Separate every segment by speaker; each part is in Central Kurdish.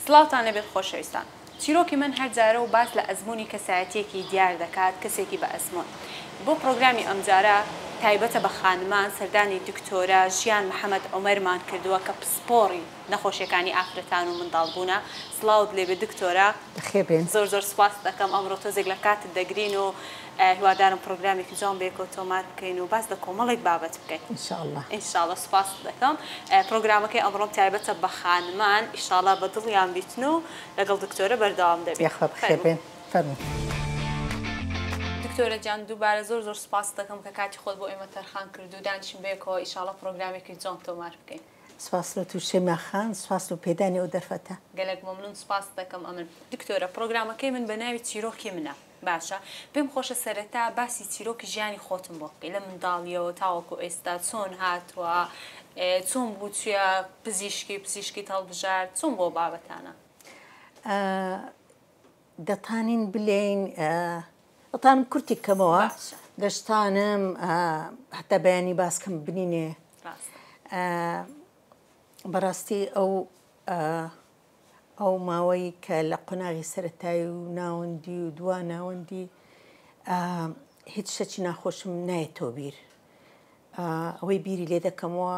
Speaker 1: سڵاوتان لێبێت خۆشەویستان. چیرۆکی من هەر جارە و باس لە ئەزموونی کەسایەتیەکی دیار دەکات کەسێکی بە ئەزموون. بۆ پڕۆگرامی ئەمجارە تایبەتە بە خانمان سەردانی دکتۆرە ژیان محەمەد عومەرمان کردووە کە پسپۆڕی نەخۆشیەکانی ئافرەتان و منداڵ بوونە. سڵاوت لێبێت دکتۆرە.
Speaker 2: بەخێربێن.
Speaker 1: زۆر زۆر سوپاست دەکەم ئەمڕۆ تۆزێک لە کاتت دەگرین و هیوادارم پڕۆگرامێکی جوان بەیەکەوە تۆمار بکەین و باس لە کۆمەڵێک بابەت بکەین.
Speaker 2: ان شاء اللە.
Speaker 1: ان شاء اللە سوپاست دەکەم. پڕۆگرامەکەی ئەمڕۆم تایبەتە بە خانمان ئیشاڵا بە دڵیان بیتن و لەگەڵ دکتۆرە بەردەوام دەبین.
Speaker 2: یاخوا بەخێر
Speaker 1: فەرموو.
Speaker 2: بێن. فەرموو.
Speaker 1: دکتۆرە گیان دووبارە زۆر زۆر سوپاست دەکەم کە کاتی خۆت بۆ ئێمە تەرخان کرد و دانیشین بەیەکەوە ئیشاڵا پڕۆگرامێکی جوان تۆمار بکەین.
Speaker 2: سپاس لۆ تو شەیما خان سپاس لۆ پێدانی ئەو دەرفەتە.
Speaker 1: گەلەک مەمنون سپاست دەکەم ئەمن. دکتۆرە پڕۆگرامەکەی من بە ناوی چیرۆکی منە باشە پێم خۆشە سەرەتا باسی چیرۆکی ژیانی خۆتم بۆ بکەی لە منداڵیەوە تاوەکو ئێستا چۆن هاتووە چۆن بوو چیە پزیشکی پزیشکیت هەڵبژارد چۆن بۆ بابەتانە؟
Speaker 2: دەتانین بلێین دەتانم کورتی کەمەوە دەشتانم هەتا بەیانی باس کەم بنینێ بەڕاستی ئەو ئەو ماوەی کە لە قۆناغی سەتایی و ناوەندی و دوا ناوەندی هیچ شتێکی ناخۆشم نایەتەوە بیر ئەوەی بیری لێ دەکەمەوە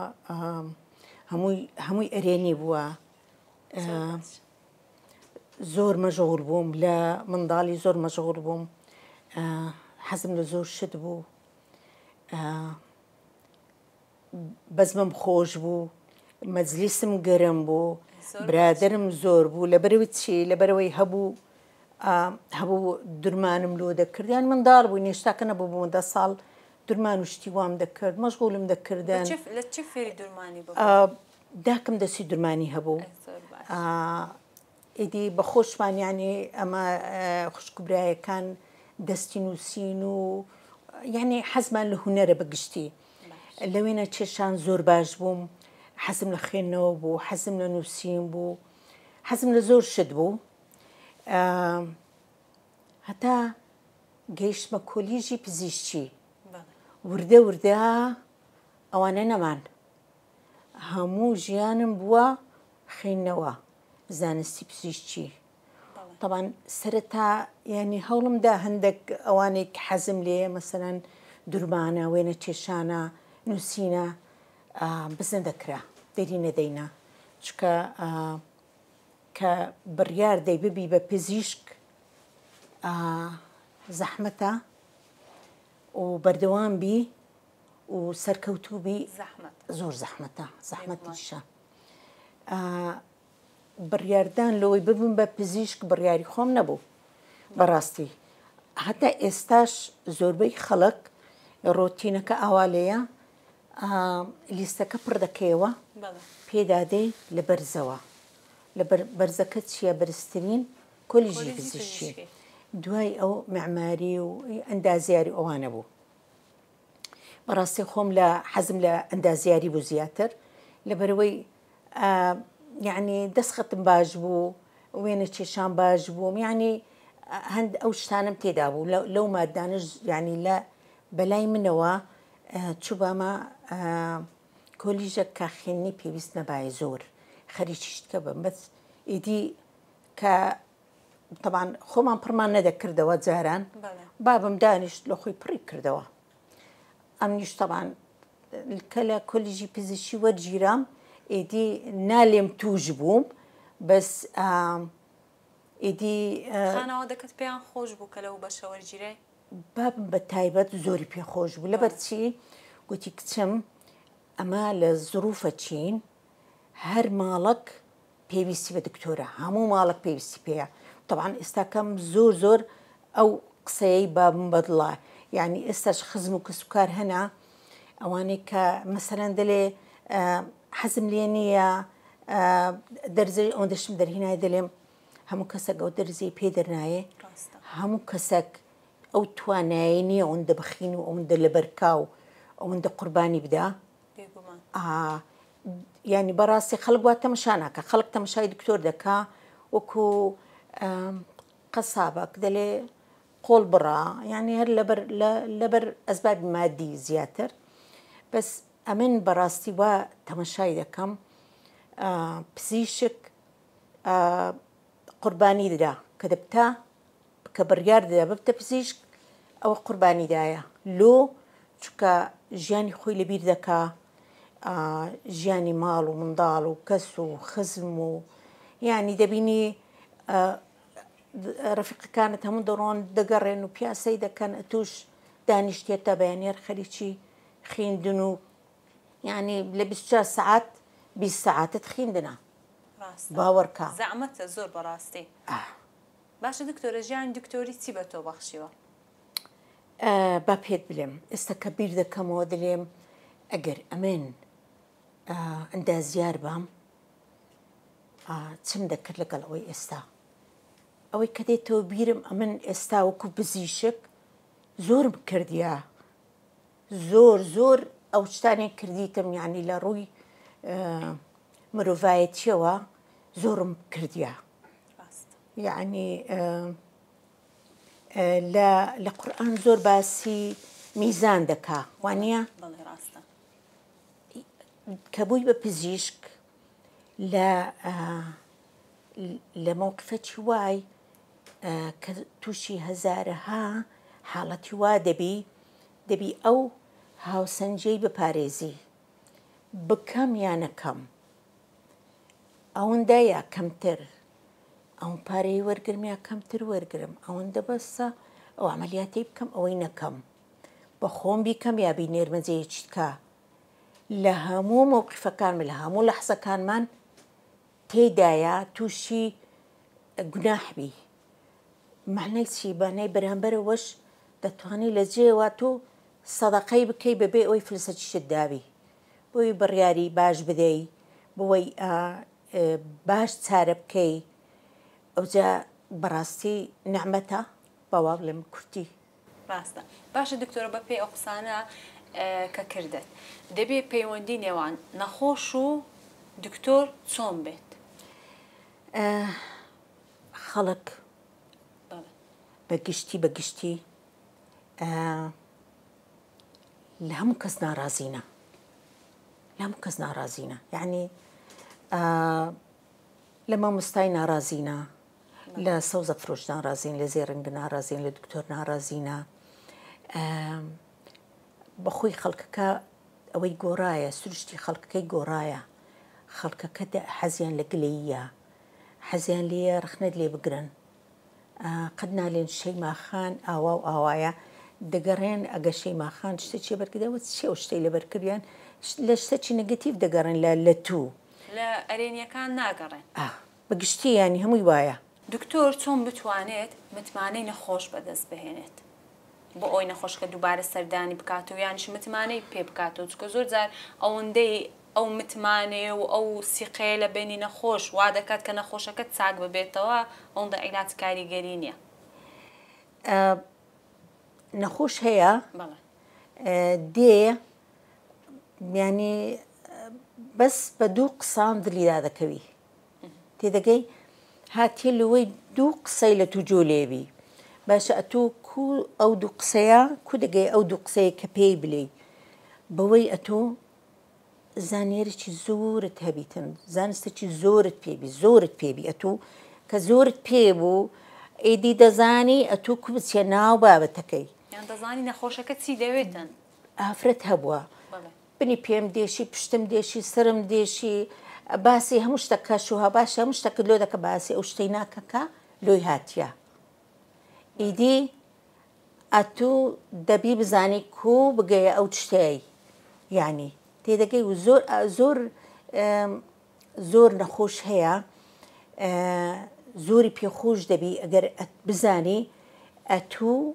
Speaker 2: هەمووی هەمووی ئەرێنی بووە زۆر مەژغوڵ بووم لە منداڵی زۆر مەژغوڵ بووم حەزم لە زۆر شت بوو بەزمم خۆش بوو مەجلیسم گەرم بوو برادرم زۆر بوو لەبەرەوەی چی لەبەرەوەی هەبوو هەبوو درمانم لۆ دەکرد یان منداڵ بوو نێشتاکە نەبوو بووم دە ساڵ درمان و شتی وام دەکرد مەشغولم دەکردن
Speaker 1: لە چی فێری درمانی بوو
Speaker 2: داکم دەستی درمانی هەبوو ئیدی بە خۆشمان یانی ئەمە خوشک و برایەکان دەستی نووسین و یعنی حەزمان لە هونەرە بە گشتی لە وێنە کێشان زۆر باش بووم حەزم لە خوێندنەوە بوو حەزم لە نووسین بوو حەزم لە زۆر شت بوو هەتا گەیشتمە کۆلیژی پزیشکی وردە وردە ئەوانە نەمان هەموو ژیانم بووە خوێندنەوە زانستی پزیشکی تەبان سەرەتا یانی هەوڵم دا هەندێک ئەوانەی کە حەزم لێیە مەسەلەن درمانە وێنە کێشانە نووسینە بزنە دەکرا دەری نەدەینا چکە کە بڕیار دەی ببی بە پزیشک زەحمەتە و بەردەوام بی و سەرکەوتوو بی زۆر زەحمەتە زەحمەتیشە بڕیاردان لەوەی ببم بە پزیشک بڕیاری خۆم نەبوو بەڕاستی هەتا ئێستاش زۆربەی خەڵک ڕۆتینەکە ئاوا لێیە لیستەکە پڕ دەکەیەوە پێدادەی لە بەرزەوە لە بەرزەکە چییە بەرزترین کۆلیژی پزیشکی دوای ئەو معماری و ئەندازیاری ئەوانە بوو بەڕاستی خۆم لە حەزم لە ئەندازیاری بوو زیاتر لەبەرەوەی یعنی دەستخەتم باش بوو وێنە کێشان باش بووم یعنی هەند ئەو شتانم تێدا بوو لەو مادانش یعنی لە بەلای منەوە چوبامە کۆلیژە کە خوێندنی پێویست نەبایە زۆر خەریکی شتکە بم بەس ئیدی کە تەبان خۆمان پڕمان نەدەکردەوە جاران بابم دانیشت لە خۆی پڕی کردەوە ئەمنیش تەبان کە لە کۆلیژی پزیشکی وەرگیرام ئیدی نالێم توش بووم بەس ئیدی
Speaker 1: خانەوادەکەت پێیان خۆش بوو کە لەو بەشە وەرگیرای؟
Speaker 2: بابم بە تایبەت زۆری پێ خۆش بوو لەبەر چی گوتی کچم ئەمە لە زروفە چین هەر ماڵک پێویستی بە دکتۆرە هەموو ماڵک پێویستی پێیە تەبعەن ئێستاکەم زۆر زۆر ئەو قسەیەی بابم بەدڵە یعنی ئێستاش خزم و کەسوکار هەنە ئەوانەی کە مەسەلەن دەلێ حەزم لێ نییە دەرزەی ئەوەندەشم دەرهینای دەلێم هەموو کەسێک ئەو دەرزەی پێ دەرنایێ هەموو کەسێک ئەو توانایی نییە ئەوەندە بخین و ئەوەندە لەبەرکا و ئەوەندە قوربانی بدا یانی بەڕاستی خەڵک وا تەمەشا ناکا خەڵک تەمەشای دکتۆر دەکا وەکو قەسابەک دەلێ قۆڵ بڕا یعنی هەر لەبەر لەبەر ئەسبابی مادی زیاتر بەس ئەمن بەڕاستی وا تەمەشای دەکەم پزیشک قوربانی درا کە دەبتە کە بڕیار درا ببتە پزیشک ئەوە قوربانی دایە لۆ چونکە ژیانی خۆی لەبیر دەکا ژیانی ماڵ و منداڵ و کەس و خزم و یعنی دەبینی ڕەفیقەکانت هەموو دەڕۆن دەگەڕێن و پیاسەی دەکەن ئەتوش دانیشتێت تا بەیانیار خەریکی خیندن و یعنی لە 24 سەعات 20 سەعاتت خیندنە
Speaker 1: ڕاستە
Speaker 2: باوەڕکە.
Speaker 1: زەعمەتە زۆر بەڕاستی. باشە دکتۆرە ژیانی دکتۆری چی بە تۆ بەخشیوە؟
Speaker 2: با پێت بلێم ئێستا کە بیر دەکەمەوە دەلێم ئەگەر ئەمن ئەندازیار بام چم دەکرد لەگەڵ ئەوەی ئێستا ئەوەی کە دێتەوە بیرم ئەمن ئێستا وەکو پزیشک زۆرم کردیا زۆر زۆر ئەو شتانەی کردیتم یانی لە ڕووی مرۆڤایەتیەوە زۆرم کردیا یعنی لە لە قورئان زۆر باسی میزان دەکا وانە کە بووی بە پزیشک لە لە مەوقفەکی وای کە تووشی هەزارەها حاڵەتی وا دەبی، دەبی ئەو هاوسەنگیەی بپارێزی، بکەم یا نەکەم، ئەوەندە یا کەمتر، ئەو پارەی وەرگرم یا کەمتر وەرگرم، ئەوەندە بەسە ئەو عەمەلیاتەی بکەم ئەوەی نەکەم، بە خۆم بیکەم یا بینێرمە جێیەکی تکە، لە هەموو مەوقیفەکانمان لە هەموو لەحزەکانمان تێیدایە تووشی گوناح بی مەعنای چی مەعنای بەرامبەرەوەش دەتوانی لە جێوە تۆ سەدەقەی بکەی بەبێ ئەوەی فلسەکیشت داوی بۆی بڕیاری باش بدەی بۆی باش چارە بکەی ئەوجا بەڕاستی نعمەتە باوا بڵێم کورتی.
Speaker 1: ڕاستە باشە دکتۆرە بە پێی ئەو قسانە کە کردت دەبێ پەیوەندی نێوان نەخۆش و دکتۆر چۆن بێت؟
Speaker 2: خەڵک بە گشتی بە گشتی لە هەموو کەس ناڕازینە لە هەموو کەس ناڕازینە یعنی لە مامۆستای ناڕازینە لە سەوزە فرۆش ناڕازین لە زێرنگ ناڕازین لە دکتۆر ناڕازینە بەخۆی خەڵکەکە ئەوەی گۆڕایە سروشتی خەڵکەکەی گۆڕایە خەڵکەکە حەزیان لە گلەییە حەزیان لێیە ڕەخنەت لێ بگرن قەت نالێن شەیما خان ئاوا و ئاوایە دەگەڕێن ئەگە شەیما خان شتێکی لەبەر کردەوە چی ئەو شتەی لەبەر کردیان لە شتێکی نگەتیڤ دەگەڕێن لە لە توو
Speaker 1: لە ئەرێنیەکان ناگەڕێن.
Speaker 2: ئا بە گشتی یانی هەمووی وایە.
Speaker 1: دکتۆر چۆن بتوانێت متمانەی نەخۆش بەدەست بهێنێت؟ بۆ ئەوەی نەخۆشەکە دووبارە سەردانی بکاتەوە یانیش متمانەی پێ بکاتەوە چونکە زۆر جار ئەوەندەی ئەو متمانەیە و ئەو سیقەیە لە بەینی نەخۆش وا دەکات کە نەخۆشەکە چاک ببێتەوە ئەوەندە عیلاج کاریگەری نییە.
Speaker 2: نەخۆش هەیە دێ یانی بەس بە دوو قسان دلی دادەکەوی تێدەگەی هاتیە لەوەی دوو قسەی لە تو جۆ لێبی باشە ئەتوو کو ئەو دوو قسەیە کو دەگەی ئەو دوو قسەیە کە پێی بلێی بەوەی ئەتوو زانیاریی زۆرت هەبیتن زانستێکی زۆرت پێبی زۆرت پێبی ئەتوو کە زۆرت پێ بوو ئیدی دەزانی ئەتوو کو بچیە ناو بابەتەکەی
Speaker 1: یان دەزانی نەخۆشەکە چی دەوێتن
Speaker 2: ئافرەت هەبووە بنی پێم دێشی پشتم دێشی سەرم دێشی باسی هەموو شتەکە شوها باشە هەموو شتەکە لۆ دەکە باسی ئەو شتەی ناکە کە لۆی هاتیە ئیدی ئەتوو دەبی بزانی کو بگەیە ئەو شتەی یعنی تێدەگەی و زۆر زۆر زۆر نەخۆش هەیە زۆری پێخۆش دەبی ئەگەر بزانی ئەتوو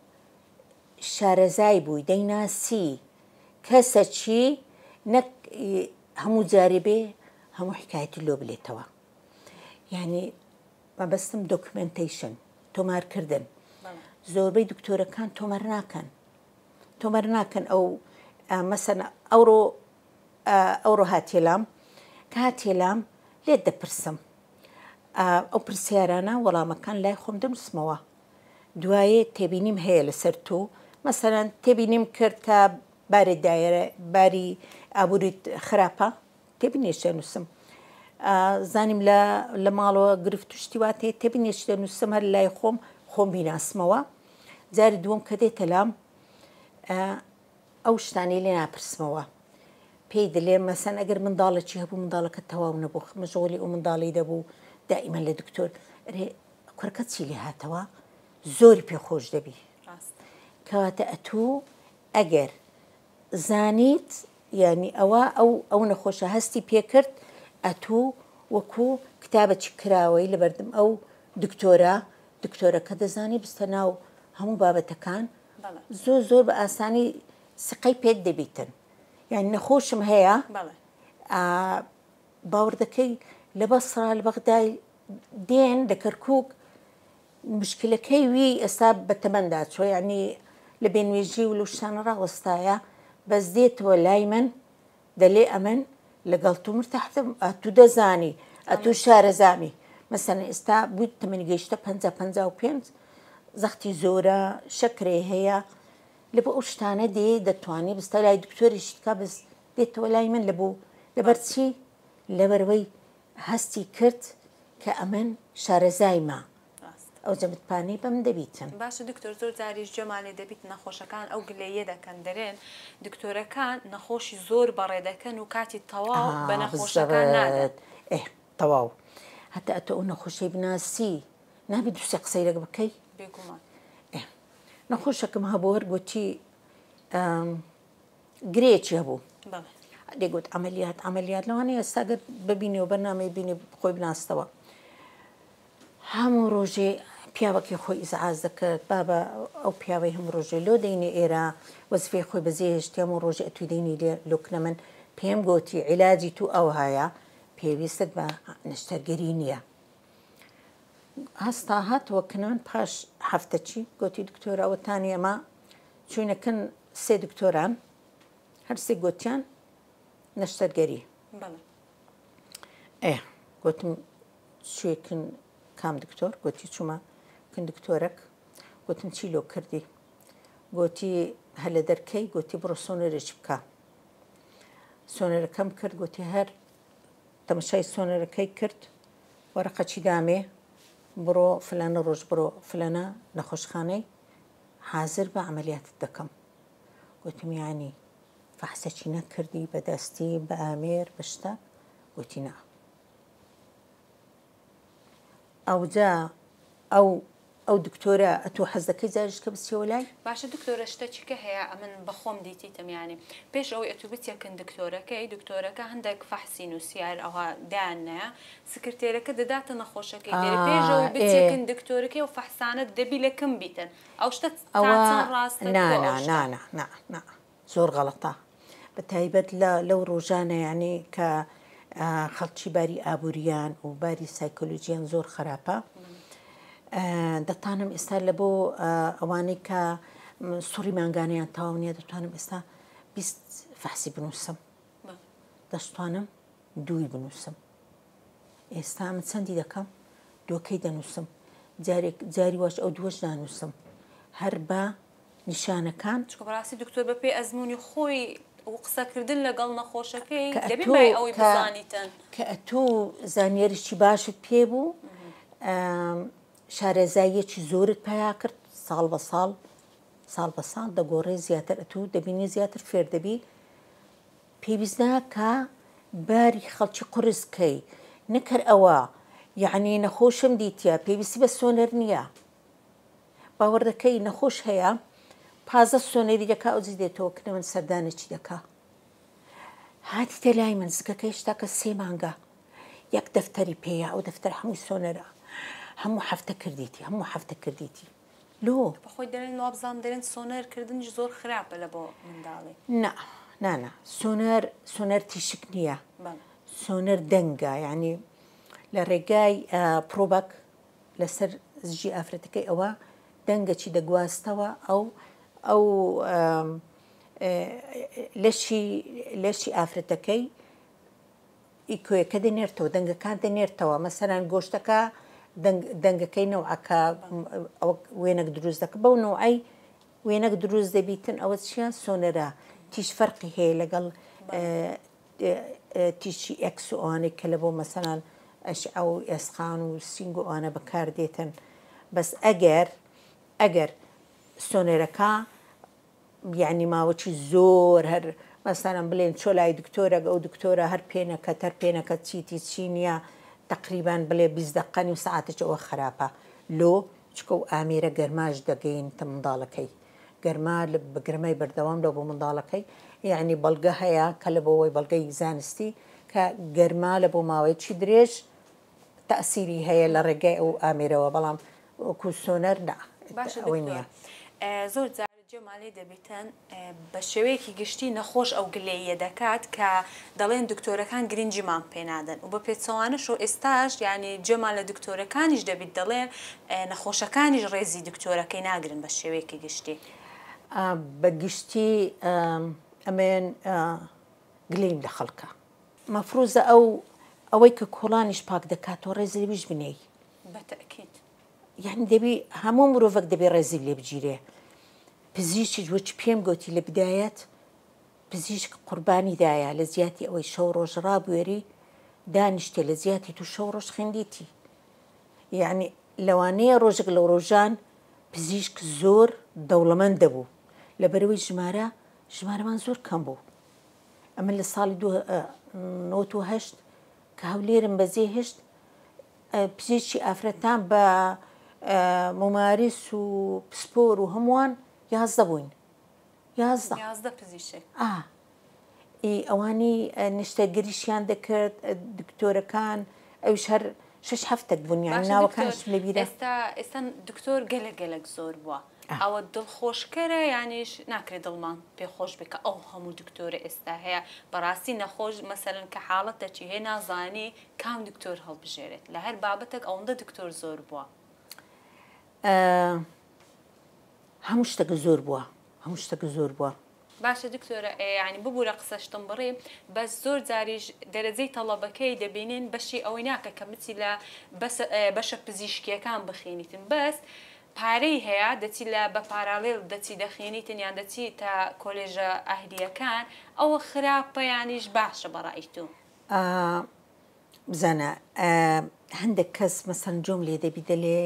Speaker 2: شارەزای بووی دەیناسی کەسە چی نەک هەموو جارێ بێ هەموو حکایەتی لۆ بلێتەوە یعنی مەبەستم documentation تۆمارکردن زۆربەی دکتۆرەکان تۆمار ناکەن تۆمار ناکەن ئەو مەسەن ئەوڕۆ ئەوڕۆ هاتیلام کە هاتیلام لێت دەپرسم ئەو پرسیارانە وەڵامەکان لای خۆم دەنووسمەوە دوایێ تێبینیم هەیە لەسەر تۆ مەسەلەن تێبینیم کرد کە باری دایرە باری ئابووریت خراپە تێبینیش دەنووسم. زانیم لە لە ماڵەوە گرفت و شتی وات هەیە تێبینیەکی دەنووسم هەر لای خۆم خۆم بیناسمەوە جاری دووەم کە دێتە لام ئەو شتانەی لێ ناپرسمەوە پێی دلێم مەسەن ئەگەر منداڵێکی هەبوو منداڵەکە تەواو نەبوو مەشغولی ئەو منداڵی دەبوو دائیمەن لە دکتۆر ئەرێ کوڕەکە چی لێ هاتەوە زۆری پێ خۆش دەبی کەواتە ئەتوو ئەگەر زانیت یانی ئەوە ئەو ئەو نەخۆشە هەستی پێکرد ئەتوو وەکو کتابەکی کراوەی لەبەردەم ئەو دکتۆرە دکتۆرەکە دەزانی بستە ناو هەموو بابەتەکان زۆر زۆر بە ئاسانی سقەی پێت دەبیتن یان نەخۆشم هەیە باوەڕ دەکەی لە بەسڕا لە بەغدای دێن لە کەرکک مشکلەکەی وی ئێستا بە تەمەندا چۆ یعنی لە بێنوێژی و لەو شتانە ڕاوەستایە بەس دێتەوە لای من دەلێ ئەمن لەگەڵ تو مرتاحتم ئەتو دەزانی ئەتو شارەزامی مەسەن ئێستا بووی تەمەنی گەیشتە پەنجا 55 زەختی زۆرە شەکرەی هەیە لە بۆ ئەو شتانە دێ دەتوانێ بستە لای دکتۆریش بکە بەس دێتەوە لای من لە بۆ لەبەر چی لەبەرەوەی هەستی کرد کە ئەمن شارەزایمە ئەوجە متمانەی بەم دەبیتن.
Speaker 1: باشە دکتۆر زۆر جاریش گوێمان لێ دەبیت نەخۆشەکان ئەو گلەییە دەکەن دەرێن دکتۆرەکان نەخۆشی زۆر بەڕێ دەکەن و کاتی تەواو بە نەخۆشەکان نادەن.
Speaker 2: ئێ تەواو هەتا ئەتۆ ئەو نەخۆشەی بناسی نابی دوو سێ قسەی لەگ بکەی؟
Speaker 1: بێگومان.
Speaker 2: ئێ نەخۆشەکم هەبوو هەر گۆتی گرێیەکی هەبوو دەیگوت عەمەلیات عەمەلیات لەوانەیە ئێستا گەر ببینێ و بەرنامەی بینێ خۆی بناستەوە هەموو ڕۆژێ پیاوەکەی خۆی ئیزعاز دەکرد بابە ئەو پیاوەی هەموو ڕۆژێ لۆ دەینێ ئێرە وەزیفەی خۆی بەجێ هێشتی هەموو ڕۆژێ ئەتوی دەینی لێ لۆکنە من پێم گۆتی عیلاجی تو ئەوهایە پێویستت بە نەشتەرگەری نییە هەستا هاتەوە کنە من پاش هەفتەچی گۆتی دکتۆر ئەوەتانی ئەمە چوینە کن سێ دکتۆران هەرسێ گۆتیان نەشتەرگەری ئێ گۆتم چوێ کن کام دکتۆر گۆتی چوومە کن دکتۆرەک گۆتم چی لۆ کردی گۆتی هەر لە دەرکەی گۆتی بڕۆ سۆنەرێکی بکە سۆنەرەکەم کرد گۆتی هەر تەمەشای سۆنەرەکەی کرد وەرەقەچی دامێ بڕۆ فلانە ڕۆژ بڕۆ فلانە نەخۆشخانەی حازر بە عەمەلیاتت دەکەم گوتم یانی فەحسەکی نەکردی بە دەستی بە ئامێر بە شتە گوتی نا ئەوجا ئەو ئەو دکتۆرە ئەتوو حەز دەکەی جاریش کە بچیەوە لای؟
Speaker 1: باشە دکتۆرە شتەکیکە هەیە ئەمن بەخۆم دیتیتم یانی پێش ئەوەی ئەتوو بچیە کن دکتۆرەکەی دکتۆرەکە هەندێک فەحسی نووسیار ئەوها دایان نایە سکرتێرەکە دەداتە نەخۆشەکەی دەرێ پێش ئەوەی بچیە کن دکتۆرەکەی ئەو فەحسانە دەبی لە کم بیتن ئەو شتە تا
Speaker 2: ئەوە
Speaker 1: چەند ڕاستە
Speaker 2: نا
Speaker 1: تۆ
Speaker 2: نا
Speaker 1: ئەو
Speaker 2: نا
Speaker 1: شتە
Speaker 2: نا نا نا زۆر غەڵەتە بە تایبەت لە لەو ڕۆژانە یانی کە خەڵکی باری ئابووریان و باری سایکۆلۆژیان زۆر خراپە دەتانم ئێستا لە بۆ ئەوانەی کە سوڕی مانگانیان تەواو نییە دەتوانم ئێستا 20 فەحسی بنووسم دەشتوانم دووی بنووسم ئێستا من چەندی دەکەم دووەکەی دەنووسم جارێک جاری واش ئەو دووەش نانووسم هەر بە نیشانەکان.
Speaker 1: چونکە بەڕاستی دکتۆر بە پێی ئەزموونی خۆی و قسەکردن لەگەڵ نەخۆشەکەی
Speaker 2: کە
Speaker 1: دەبێ
Speaker 2: ئەتۆ
Speaker 1: مای ئەوەی
Speaker 2: کە
Speaker 1: بزانیتن.
Speaker 2: کە ئەتۆ زانیاریی باشت پێ بوو شارەزاییەکی زۆرت پەیا کرد ساڵ بە ساڵ ساڵ بە ساڵ دەگۆڕێ زیاتر ئەتوو دەبینی زیاتر فێر دەبی پێویست ناکا باری خەڵکی قورس کەی نەک هەر ئەوە یەعنی نەخۆشم دیتیە پێویستی بە سۆنەر نییە باوەڕ دەکەی نەخۆش هەیە پازە سۆنەری دەکا ئەوجی دێتەوە کنە من سەردانێکی دەکا هاتیتە لای من زگەکە هێشتا کە سێ مانگە یەک دەفتەری پێیە ئەو دەفتەر هەمووی سۆنەرە هەموو هەفتە کردیتی هەموو هەفتە کردیتی لۆ؟
Speaker 1: بەخۆی دەرێن وابزانم دەرێن سۆنەر کردنیش زۆر خراپە لە بۆ منداڵی.
Speaker 2: نا نا نا سۆنەر سۆنەر تیشک نییە
Speaker 1: بەڵێ.
Speaker 2: سۆنەر دەنگە یانی لە ڕێگای پرۆبەک لەسەر زگی ئافرەتەکەی ئەوە دەنگەکی دەگواستەوە ئەو ئەو لەشی لەشی ئافرەتەکەی ئیکۆیەکە دەنێرتەوە دەنگەکان دەنێرتەوە مەسەلەن گۆشتەکە دەنگ دەنگەکەی نەوعەکە ئەوە وێنەک دروست دەکە بەو نەوعەی وێنەک دروست دەبیتن ئەوە چییە سۆنەرە تیش فەرقی هەیە لەگەڵ تیشکی ئێکس و ئەوانەی کە لە بۆ مەسەلەن ئەشعە و ئێسقان و سینگ و ئەوانە بەکار دێتن بەس ئەگەر ئەگەر سۆنەرەکە یانی ماوەکی زۆر هەر مەسەلەن بلێن چۆ لای دکتۆرەک ئەو دکتۆرە هەر پێنەکەت هەر پێنەکەت چیتی چی نییە تەقریبان بلێ 20 دەقە نیو سەعاتێکی ئەوە خراپە لۆ چکە و ئامێرە گەرماش دەگەینتە منداڵەکەی گەرما بە گەرمای بەردەوام لەو بۆ منداڵەکەی یعنی بەڵگە هەیە کە لە بۆەوەی بەڵگەی زانستی کە گەرما لە بۆ ماوەیەکی درێژ تەئسیری هەیە لە ڕێگای ئەو ئامێرەوە بەڵام وەکو سۆنەر نا
Speaker 1: باشە
Speaker 2: ئەوەی
Speaker 1: دکتۆر
Speaker 2: نییە.
Speaker 1: زۆر جار گوێمان لێ دەبیتن بە شێوەیەکی گشتی نەخۆش ئەو گلەییە دەکات کە دەڵێن دکتۆرەکان گرنگیمان پێ نادەن و بە پێچەوانەشەوە ئێستاش یانی گوێمان لە دکتۆرەکانیش دەبیت دەڵێن نەخۆشەکانیش ڕێزی دکتۆرەکەی ناگرن بە شێوەیەکی گشتی.
Speaker 2: بە گشتی ئەمەیان گلەیم لە خەڵکە. مەفروزە ئەو ئەوەی کە کۆڵانیش پاک دەکاتەوە ڕێز لەویش بنێی.
Speaker 1: بە تەئکید.
Speaker 2: یانی دەبی هەموو مرۆڤەک دەبێ ڕێزی لێ بگیرێ. پزیشکیش وەکی پێم گۆتی لە بدایەت پزیشک قوربانی دایە لە جیاتی ئەوەی شەو ڕۆژ ڕابوێری دانیشتێ لە جیاتی تو شەو ڕۆژ خوێندیتی. یانی لەوانەیە ڕۆژێک لە ڕۆژان پزیشک زۆر دەوڵەمەند دەبوو لەبەرئەوەی ژمارە ژمارەمان زۆر کەم بوو. ئەمن لە ساڵی 98 کە هەولێرم بەجێ هێشت پزیشکی ئافرەتان بە ممارس و پسپۆر و هەمووان 11 بووین 11
Speaker 1: 11 پزیشک
Speaker 2: ئەوانی نشتەگەریشیان دەکرد دکتۆرەکان ئەوش هەر شش هەفتەک بوون یان ناوەکانشم لەبیرە
Speaker 1: ئێستا ئێستا دکتۆر گەلە گەلک زۆر بووە ئەوە دڵخۆشکەرە یانیش ناکرێ دڵمان پێ خۆش بێ کە ئەو هەموو دکتۆرە ئێستا هەیە بەڕاستی نەخۆش مەسەلەن کە حاڵەتەکی هەیە نازانی کام دکتۆر هەڵبژێرێت لە هەر بابەتەک ئەوەندە دکتۆر زۆر بووە.
Speaker 2: هەموو شتەکە زۆر بووە هەموو شتەکە زۆر بووە.
Speaker 1: باشە دکتۆرە یانی ببورە قسەشتم بڕی بەس زۆر جاریش دەرەجەی تەڵەبەکەی دەبینین بەشی ئەوەی ناکە کە بچی لە بەشە پزیشکیەکان بخینیتن بەس پارەی هەیە دەچی لە بە پاراڵێل دەچی دەخینیتن یان دەچی تا کۆلێژە ئەهلیەکان ئەوە خراپە یانیش باشە بە ڕای تو؟
Speaker 2: بزانە هەندێک کەس مەسەن جۆم لێ دەبی دەلێ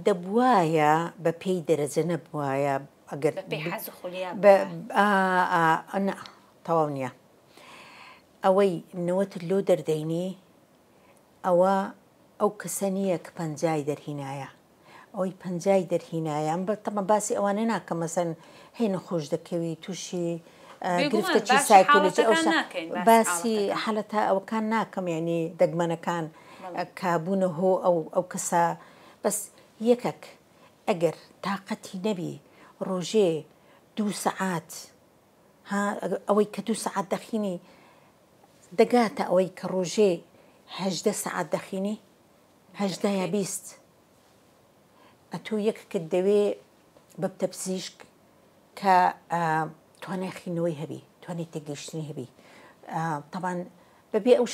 Speaker 2: دەبوایە بە پێی دەرەجە نەبوایە ئەگەر
Speaker 1: بە پێی حەز و خولیا
Speaker 2: نا تەواو نییە ئەوەی نەوەتت لۆ دەردەینی ئەوە ئەو کەسە نییە کە پەنجای دەرهینایە ئەوەی پەنجای دەرهینایە ئەم تەمە باسی ئەوانە ناکەم مەسەن هەی نەخۆش دەکەوی تووشی گرفتەکی سایکۆلۆجی ئەو باسی حالەتە ئەوەکان ناکەم یعنی دەگمەنەکان کە بوونە هۆ ئەو ئەو کەسە بەس یەکەک ئەگەر تاقەتی نەبی ڕۆژێ دوو سەعات ها ئەوەی کە دوو سەعات دەخینی دەگاتە ئەوەی کە ڕۆژێ 18 سەعات دەخینی 18 یا 20 ئەتوو یەکەکت دەوێ ببتە پزیشک کە توانای خوێندنەوەی هەبی توانای تێگەیشتنی هەبی تەبان بەبێ ئەو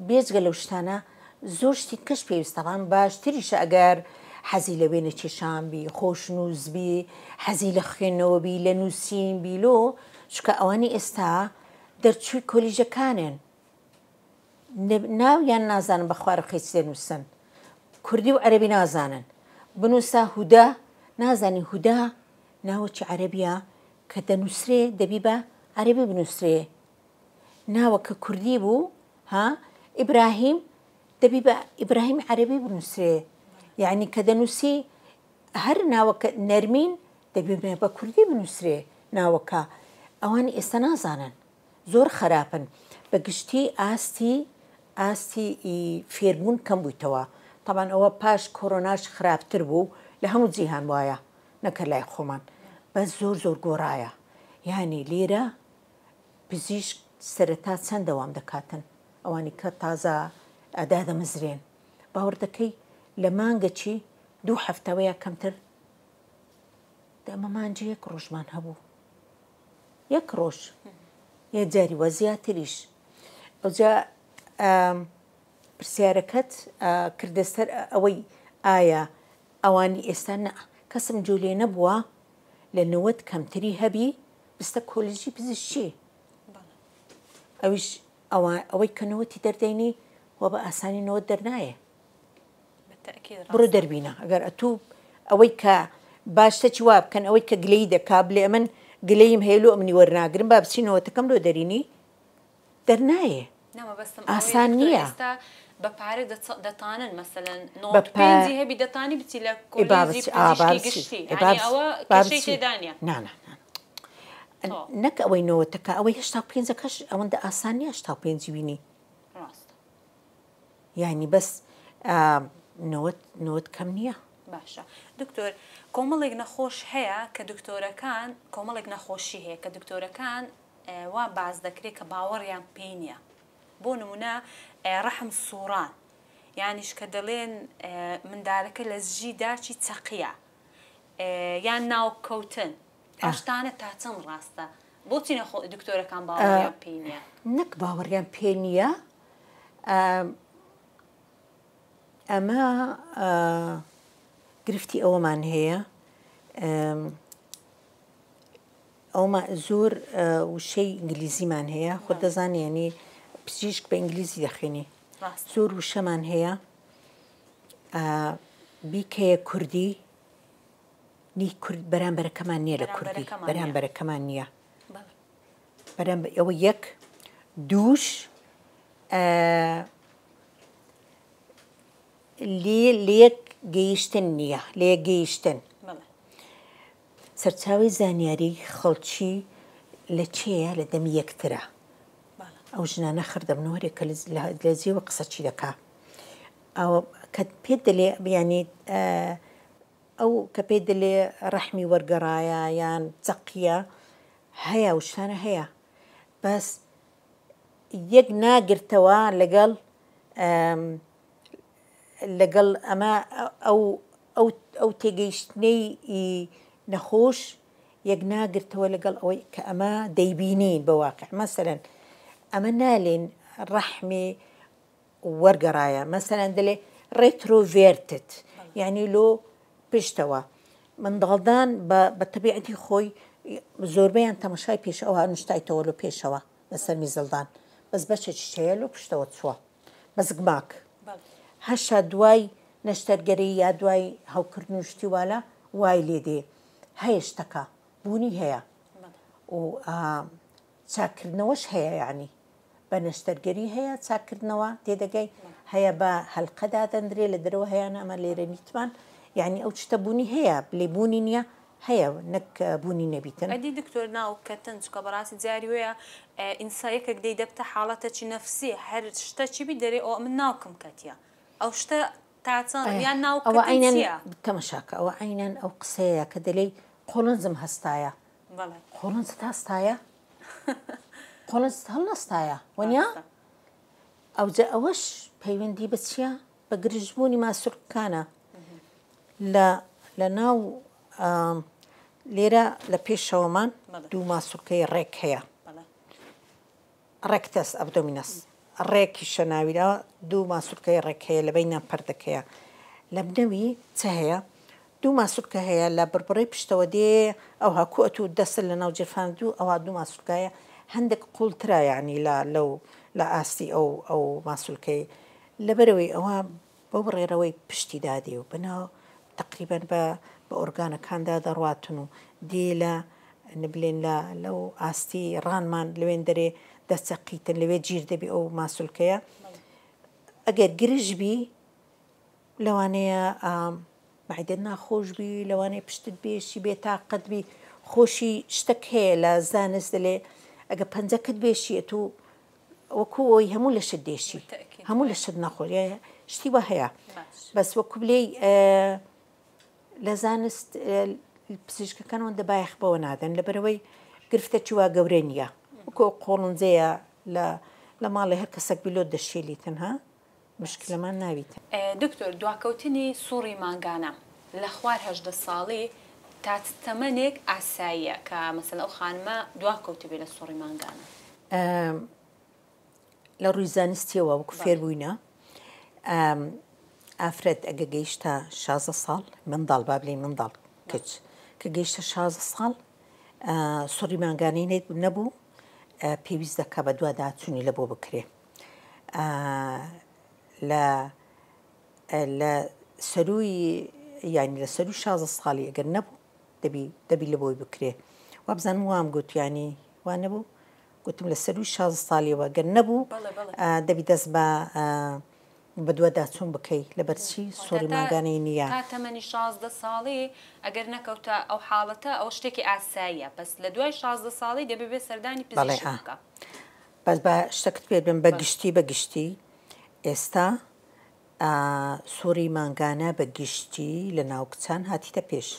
Speaker 2: بێجگە لەو شتانە زۆر شتی کەش پێویستە تەبان باشتریشە ئەگەر حەزی لە وێنە کێشان بی خۆشنووس بی حەزی لە خوێندنەوە بی لە نووسین بی لۆ چونکە ئەوانی ئێستا دەرچووی کۆلیژەکانن ناویان نازانم بە خوارە قیچ دەنووسن کوردی و عەرەبی نازانن بنووسە هودا نازانی هودا ناوەکی عەرەبیە کە دەنووسرێ دەبی بە عەرەبی بنووسرێ ناوە کە کوردی بوو ها ئیبراهیم دەبی بە ئیبراهیم عەرەبی بنووسرێ یعنی کە دەنووسی هەر ناوەکە نەرمین دەبی بە کوردی بنووسرێ ناوەکە ئەوان ئێستا نازانن زۆر خراپن بە گشتی ئاستی ئاستی فێربوون کەم بوویتەوە تەبعەن ئەوە پاش کۆرۆناش خراپتر بوو لە هەموو جیهان وایە نەکە لای خۆمان بەس زۆر زۆر گۆڕایە یانی لێرە پزیشک سەرەتا چەند دەوام دەکاتن ئەوانی کە تازە دادەمەزرێن باوەڕ دەکەی لە مانگەکی دوو هەفتەوە یا کەمتر دەمە مانجی یەک ڕۆژمان هەبوو یەک ڕۆژ یە جاری وە زیاتریش ئەوجا پرسیارەکەت کردە سەر ئەوەی ئایا ئەوانی ئێستا نا کەسم جۆ لێ نەبووە لە نەوەت کەمتری هەبی بستە کۆلێژی پزیشکی ئەویش. ئەوە ئەوەی کە نەوەتی دەردەینی وە بە ئاسانی نەوەت دەرنایێ. بڕۆ دەربینە ئەگەر ئەتوو ئەوەی کە با شتەکی وا بکەن ئەوەی کە گلەیی دەکا بلێ ئەمن گلەییم هەیە لۆ ئەمنی وەرناگرم با بچی نەوەتەکەم لۆ دەرینی دەرنایێ ئاسان نییە.
Speaker 1: بە پارە دەتانن مەسەلەن 95 هەبی دەتانی بچی لە کۆلێژی پزیشکی گشتی یانی ئەوە کێشەی تێدا نییە.
Speaker 2: نا نا نەک ئەوەی نەوەتەکە ئەوەی 85ەکەش ئەوەندە ئاسان نییە 85 بینی.
Speaker 1: ڕاستە.
Speaker 2: یانی بەس نەوەت نەوەت کەم نییە.
Speaker 1: باشە دکتۆر کۆمەڵێک نەخۆش هەیە کە دکتۆرەکان کۆمەڵێک نەخۆشی هەیە کە دکتۆرەکان وا باس دەکرێت کە باوەڕیان پێی نییە بۆ نمونە ڕەحم سوڕان یانیش کە دەڵێن مندالەکە لە زژی داچی چەقیە یان ناوکەوتن ئەو شتانە تا چەند ڕاستە بۆچی نەخۆ دکتۆرەکان باوەڕیان پێی نییە؟
Speaker 2: نەک باوەڕیان پێ نییە ئەمە گرفتی ئەوەمان هەیە ئەوما زۆر وشەی ئینگلیزیمان هەیە خۆ دەزانانی ینی پزیشک بە ئینگلیزی دەخوێنی زۆر وشەمان هەیە بیکەیە کوردی نی کورد بەرامبەرەکەمان نییە لە کوردی بەرامبەرەکەمان نییە بەرامبەر ئەوە یەک دووش لێ لەیەک گەیشتن نییە لەیەک گەیشتن سەرچاوی زانیاری خەڵکی لە چێیە لە دەمی یەکترە ئەو ژنانە خردەبن هەرێکە لە جێوە قسە چی دەکا ئەو کە پێت دەلێ بیانی ئەو کە پێت دەلێ ڕەحمی وەرگەڕایە یان چەقیە هەیە و شتانە هەیە بەس یەک ناگرتەوە لەگەڵ لەگەڵ ئەمە ئەو ئەو ئەو تێگەیشتنەی نەخۆش یەک ناگرتەوە لەگەڵ ئەوەی کە ئەمە دەیبینین بە واقع مەسەلەن ئەمە نالێن ڕەحمی وەرگەڕایە مەسەلەن دەلێ Retroverted یعنی لۆ پشتەوە منداڵدان بە بە تەبیعەتی خۆی زۆربەیان تەمەشای پێش ئەوها نوشتایتەوە لۆ پێشەوە لەسەر میزڵدان بەس بەشێکیش هەیە لۆ پشتەوە چووە بە زگماک هەشا دوای نەشتەرگەری یا دوای هەوکردن و شتی والە وای لێ دێ هەیە شتەکە بوونی هەیە و چاککردنەوەش هەیە یانی بە نەشتەرگەری هەیە چاککردنەوە تێدەگەی هەیە بە هەلقە دادەندرێ لە دەرەوە هەیانە ئەمە لێرە نیتمان یعنی ئەو شتە بوونی هەیە بلێ بوونی نییە هەیە نەک بوونی نەبیتن.
Speaker 1: ئەدی دکتۆر ناو کەتن چکە بەڕاستی جاری وەیە ئینسا یەکەک دەی دەبتە حاڵەتەکی نەفسی هەر شتەکی بی دەرێ ئەوە من ناوکم کەتیە ئەو شتە تا چەند یان ناو
Speaker 2: ئەوە
Speaker 1: کەتن
Speaker 2: عەینەن
Speaker 1: چیە؟
Speaker 2: تەمەشاکە ئەوە عەینەن ئەو قسەیە کە دەلێی قۆڵنجم هەستایە
Speaker 1: بەڵێ.
Speaker 2: قۆڵنجت هەستایە؟ قۆڵنجت هەڵنەستایە وەنیا؟
Speaker 1: ڕاستە.
Speaker 2: ئەوجە ئەوەش پەیوەندی بە چیە؟ بە گرژبوونی ماسولکەکانە لە لە ناو لێرە لە پێشەوەمان دوو ماسولکەی ڕێک هەیە ڕێکتەس ئەبدۆمینەس ڕێکیشە ناویرا دوو ماسولکەی ڕێک هەیە لە بەینان پەردەکەیە لە بنەوی چ هەیە دوو ماسولکە هەیە لە بڕبڕەی پشتەوە دێ ئەوها کو ئەتوو دەستت لە ناو جرفان دوو ئەوها دوو ماسولکە هەیە هەندێک قوڵترە یانی لە لەو لە ئاستی ئەو ئەو ماسولکەی لەبەرئەوەی ئەوە بەو ڕێڕەوەی پشتی دادێ و بەناو تەقریبەن بە بە ئۆرگانەکاندا دەڕواتن و دێ لە بلێن لە لەو ئاستی ڕانمان لەوێن دەرێ دەچەقیتن لەوێ گیر دەبی ئەو ماسولکەیە ئەگەر گرژ بی لەوانەیە مەعیدەت ناخۆش بی لەوانەیە پشتت بێشی بێ تاقەت بی خۆشی شتەک هەیە لە زانست دەلێ ئەگە پەنجەکەت بێشی ئەتوو وەکو ئەوی هەموو لەشت دێشی هەموو لەشت ناخۆش شتی وا هەیە بەس وەکو بلێی لە زانست پزیشکەکان ئەوەندە بایەخ بەوە نادەن لەبەرەوەی گرفتەکی وا گەورە نییە وەکو قۆڵنجەیە لە لە ماڵێ هەر کەسەک بیلۆت دەشێلیتن ها مشکلەمان ناویتن.
Speaker 1: دکتۆر دواکەوتنی سوڕی مانگانە لە خوار 18 ساڵی تا چ تەمەنێک ئاساییە کە مەسەلەن ئەو خانمە دواکەوتبێ لە سوڕی مانگانە؟
Speaker 2: لە ڕووی زانستیەوە وەکو فێر بووینە ئافرەت ئەگە گەیشتە 16 ساڵ منداڵ با بلێین منداڵ کچ کە گەیشتە 16 ساڵ سوڕی مانگانەی نەبوو. پێویست دەکا بەدواداچوونی لە بۆ بکرێ لە لە سەرووی یانی لە سەرووی 16 ساڵی ئەگەر نەبوو دەبی دەبی لە بۆی بکرێ وابزانم وام گوت یانی وا نەبوو گوتم لە سەرووی 16 ساڵیەوە گەر نەبوو دەبی دەست بە بەدواداچوون بکەی لەبەر چی سوڕی مانگانەی نییە.
Speaker 1: تا تەمەنی 16 ساڵی ئەگەر نەکەوتە ئەو حاڵەتە ئەوە شتێکی ئاساییە بەس لە دوای 16 ساڵی دەبێ بێ سەردانی پزیشک بکا.
Speaker 2: بەس با شتەکت پێ بڵێم بە گشتی بە گشتی ئێستا سوڕی مانگانە بە گشتی لە ناو کچان هاتیتە پێش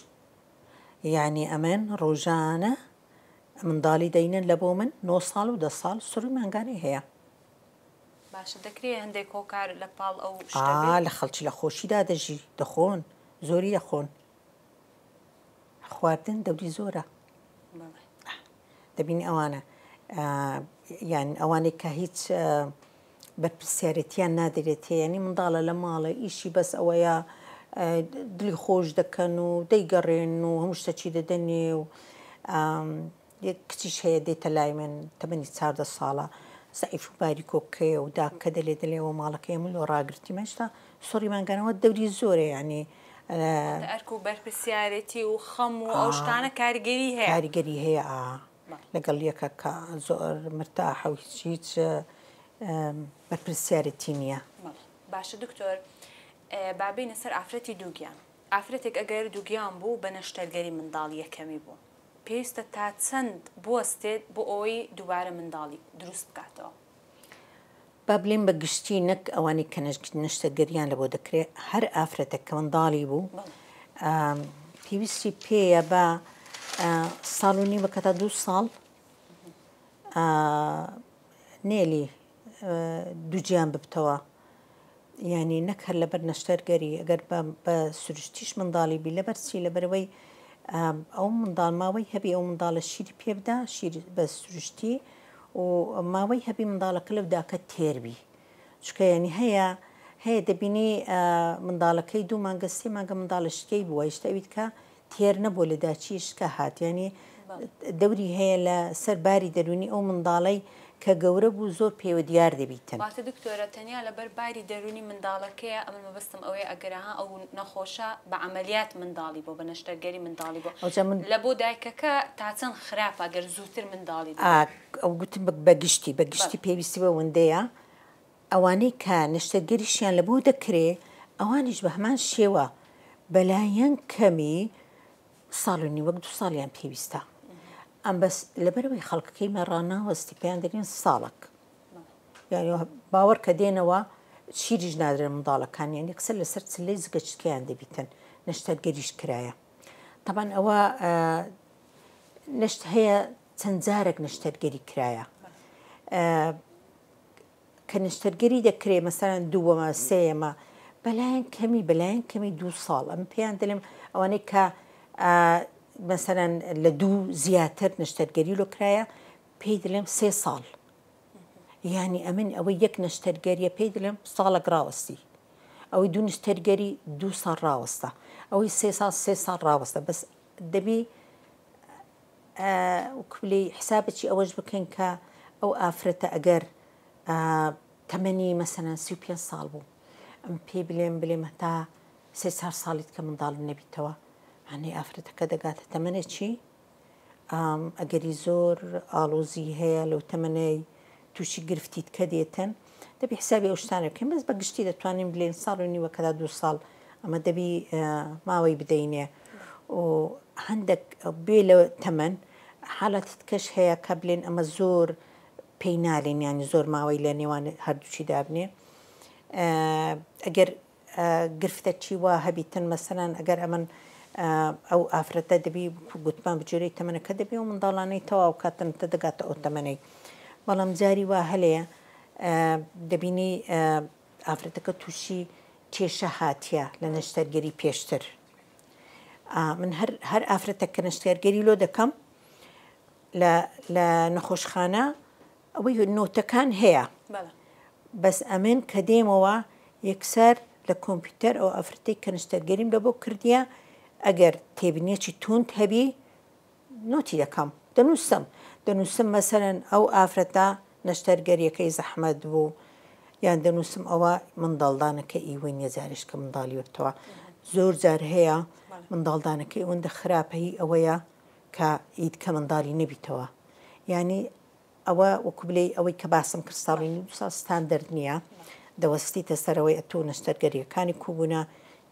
Speaker 2: یانی ئەمن ڕۆژانە منداڵی دەینن لە بۆ من نۆ ساڵ و دە ساڵ سوڕی مانگانەی هەیە.
Speaker 1: باشە دەکرێ هەندێک هۆکار لە پاڵ ئەو شتە
Speaker 2: بێت؟ ئا لە خەڵکی لە خۆشیدا دەژی دەخۆن زۆری دەخۆن خواردن دەوری زۆرە دەبینی ئەوانە یان ئەوانەی کە هیچ بەرپرسیارێتیان نادرێتێ یانی منداڵە لە ماڵە ئیشی بەس ئەوەیە دڵی خۆش دەکەن و دەیگەڕێن و هەموو شتەکی دەدەنێ و یەک کچیش هەیە دێتە لای من تەمەنی 14 ساڵە زەعیف و باریکۆکەیە و داکە دەلێ دەلێەوە ماڵەکەی من لۆ ڕاگرتی مەشتا سوڕی مانگانەوە دەوری زۆرە یعنی
Speaker 1: ئەرک و بەرپرسیارێتی و خەم و ئەو شتانە کاریگەری هەیە
Speaker 2: کاریگەری هەیە لەگەڵ یەکە کە زۆر مرتاحە و هیچ هیچ بەرپرسیارێتی نییە.
Speaker 1: باشە دکتۆر با بێینە سەر ئافرەتی دووگیان ئافرەتێک ئەگەر دووگیان بوو بە نەشتەرگەری منداڵ یەکەمی بوو پێویستە تا چەند بوەستێت بۆ ئەوەی دووبارە منداڵی دروست بکاتەوە؟
Speaker 2: با بلێم بە گشتی نەک ئەوانەی کە نەشتەرگەریان لەبۆ دەکرێ هەر ئافرەتێک کە منداڵی بوو پێویستی پێیە بە ساڵ و نیوەکە تا دوو ساڵ نێلی دووجیان ببتەوە یعنی نەک هەر لەبەر نەشتەرگەری ئەگەر بە سروشتیش منداڵی بی لەبەر چی لەبەرەوەی ئەو منداڵ ماوەی هەبی ئەو منداڵە شیری پێبدا شیر بە سروشتی و ماوەی هەبی منداڵەکە لەو داکە تێر بی چونکە یانی هەیە هەیە دەبینی منداڵەکەی دوو مانگە سێ مانگە منداڵە شکەی بووە هیشتا ئەویت کە تێر نەبووە لە داچی شکە هات یانی دەوری هەیە لە سەر باری دەروونی ئەو منداڵەی کە گەورە بوو زۆر پێوە دیار دەبیتن.
Speaker 1: واتە دکتۆرە تەنیا لەبەر باری دەروونی منداڵەکەیە ئەمن مەبەستم ئەوەیە ئەگەر ها ئەو نەخۆشە بە عەمەلیات منداڵی بۆ بە نەشتەرگەری منداڵی بۆ
Speaker 2: ئەوجا من
Speaker 1: لە بۆ دایکەکە تا چەند خراپە گەر زووتر منداڵی
Speaker 2: ببێ. ئا ئەو گوتم بە گشتی بە گشتی پێویستی بە وەندەیە ئەوانەی کە نەشتەرگەریشیان لە بۆ دەکرێ ئەوانیش بە هەمان شێوە بەلایەن کەمی ساڵ و نیوەک دوو ساڵیان پێویستە ئەم بەس لەبەرەوەی خەڵکەکەی مە ڕاناوەستی پێیان دەرین ساڵک یانی باوەڕ کە دێنەوە شیریش نادرێن منداڵەکان یان یەکسەر لەسەر چلەی زگەچکەیان دەبیتن نەشتەرگەریش کرایە تەبان ئەوە نەشت هەیە چەند جارێک نەشتەرگەری کرایە کە نەشتەرگەری دەکرێ مەسەلەن دووەمە سێیەمە بەلایەن کەمی بەلایەن کەمی دوو ساڵ ئەم پێیان دەلێم ئەوانەی کە مەسەلەن لە دوو زیاتر نەشتەرگەری لۆ کرایە پێی دەلێم سێ ساڵ یانی ئەمن ئەوەی یەک نەشتەرگەریە پێی دەلێم ساڵەک ڕاوەستی ئەوەی دوو نشتەرگەری دوو ساڵ ڕاوەستە ئەوەی سێ ساڵ سێ ساڵ ڕاوەستە بەس دەبی وەکو حسابێکی ئەوەش بکەین کە ئەو ئافرەتە ئەگەر تەمەنی مەسەلەن 35 ساڵ بوو ئەم پێی بلێم بلێم هەتا سێ چار ساڵیت کە منداڵ نەبیتەوە معنی ئافرەتەکە دەگاتە تەمەنێکی ئەگەری زۆر ئاڵۆزی هەیە لەو تەمەنەی تووشی گرفتی تکە دێتن دەبی حسابی ئەو شتانە بکەین بەس بە گشتی دەتوانین بلێن ساڵ و نیوە کەدا دوو ساڵ ئەمە دەبی ماوەی بدەینێ و هەندێک بێ لە تەمەن حاڵەتی تکەش هەیە کە بلێن ئەمە زۆر پێی نالێن ینی زۆر ماوەی لە نێوان هەردووچی دابنێ ئەگەر گرفتەکی وا هەبیتن مەسەلەن ئەگەر ئەمن ئەو ئافرەتە دەبی گوتمان بجورەی تەمەنەکە دەبی و منداڵانەی تەواو کاتن تە دەگاتە ئەو تەمەنەی بەڵام جاری وا هەلەیە دەبینی ئافرەتەکە تووشی کێشە هاتیە لە نەشتەرگەری پێشتر من هەر هەر ئافرەتە کە نەشتەرگەری لۆ دەکەم لە لە نەخۆشخانە ئەوەی نۆتەکان هەیە بەس ئەمن کە دێمەوە یەکسەر لە کۆمپیوتەر ئەو ئافرەتەی کە نەشتەرگەریم لە بۆ کردیە ئەگەر تێبینیەکی توند هەبی نۆتی دەکەم دەنووسم. دەنووسم مەسەلەن ئەو ئافرەتە نەشتەرگەریەکەی زەحمەت بوو یان دەنووسم ئەوە منداڵدانەکە ئیوەی نیە جارێش کە منداڵی وەتەوە زۆر جار هەیە منداڵدانەکەی ئەوەندە خراپە هی ئەوەیە کە ئید کە منداڵی نەبیتەوە یانی ئەوە وەکو بلێی ئەوەی کە باسم کرد ساڵی نیو ساڵ ستاندەرد نییە دەوەستیتە سەرەوەی ئەتۆ نەشتەرگەریەکانی کوبوونە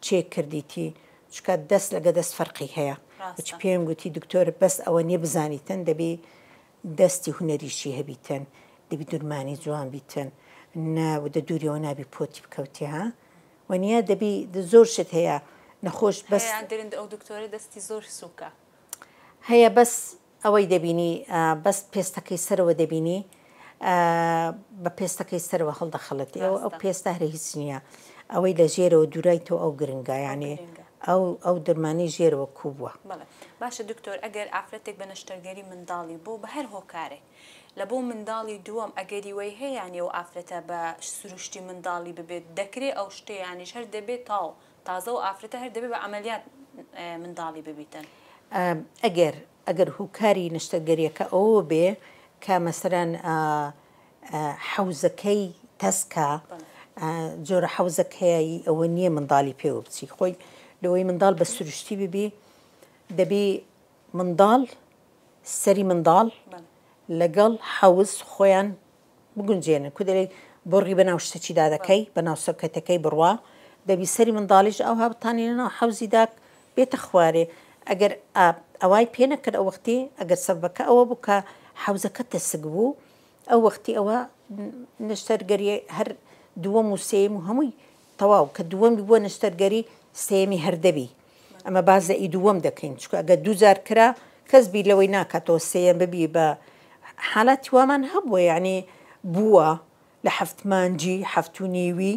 Speaker 2: چێ کردیتی چکە دەست لەگە دەست فەرقی هەیە وچ پێم گوتی دکتۆر بەس ئەوە نیە بزانیتن دەبی دەستی هونەریشی هەبیتن دەبی درمانی جوان بیتن نا دە دووریەوە نابی پۆتی بکەوتی ها وەنیە دەبی زۆر شت هەیە نەخۆش بەس
Speaker 1: هەیە درند ئەو دکتۆرە دەستی زۆر سوکە.
Speaker 2: هەیە بەس ئەوەی دەبینی بەس پێستەکەی سەرەوە دەبینی بە پێستەکەی سەرەوە هەڵدەخەڵێتی ئەو ئەو پێستە هەر هیچ نییە ئەوەی لە ژێرەوە دوورایتەوە ئەو گرنگە یانێ ئەو ئەو درمانی ژێرەوە کوو بووە.
Speaker 1: بەڵێ باشە دکتۆر ئەگەر ئافرەتێک بە نەشتەرگەری منداڵی بوو بە هەر هۆکارێک لە بۆ منداڵی دووەم ئەگەری وەی هەیە یانی ئەو ئافرەتە بە سروشتی منداڵی ببێت دەکرێ ئەو شتە یانیش هەر دەبێت تاو تازە ئەو ئافرەتە هەر دەبێ بە عەمەلیات منداڵی ببیتن.
Speaker 2: ئەگەر ئەگەر هوکاری نەشتەرگەریەکە ئەوە بێ کە مەسەلەن حەوزەکەی تەسکە جۆرە حەوزەک هەیە ی ئەوە نییە منداڵی پێوە بچی خۆی لەوەی منداڵ بە سروشتی ببی دەبی منداڵ سەری منداڵ لەگەڵ حەوز خۆیان بگونجێنن کو دەرێی بۆڕی بەناو شتەکی دادەکەی بەناو سۆکەتەکەی بڕوا دەبی سەری منداڵیش ئەوها بتانی لەناو حەوزی داک بێتە خوارێ ئەگەر ئەوای پێ نەکرد ئەو وەختی ئەگەر سەبەبەکە ئەوە بوو کە حەوزەکە تەسک بوو ئەو وەختی ئەوە نەشتەرگەری هەر دووەم و سێیەم و هەمووی تەواو کە دووەمی بووە نەشتەرگەری سێیەمی هەر دەبی ئەمە باس لە ئی دووەم دەکەین چونکە ئەگەر دووجار کرا کەس بیر لەوەی ناکاتەوە سێیەم ببی بە حالاتی وامان هەبووە یعنی بووە لە هەفت مانگی هەفت و نیوی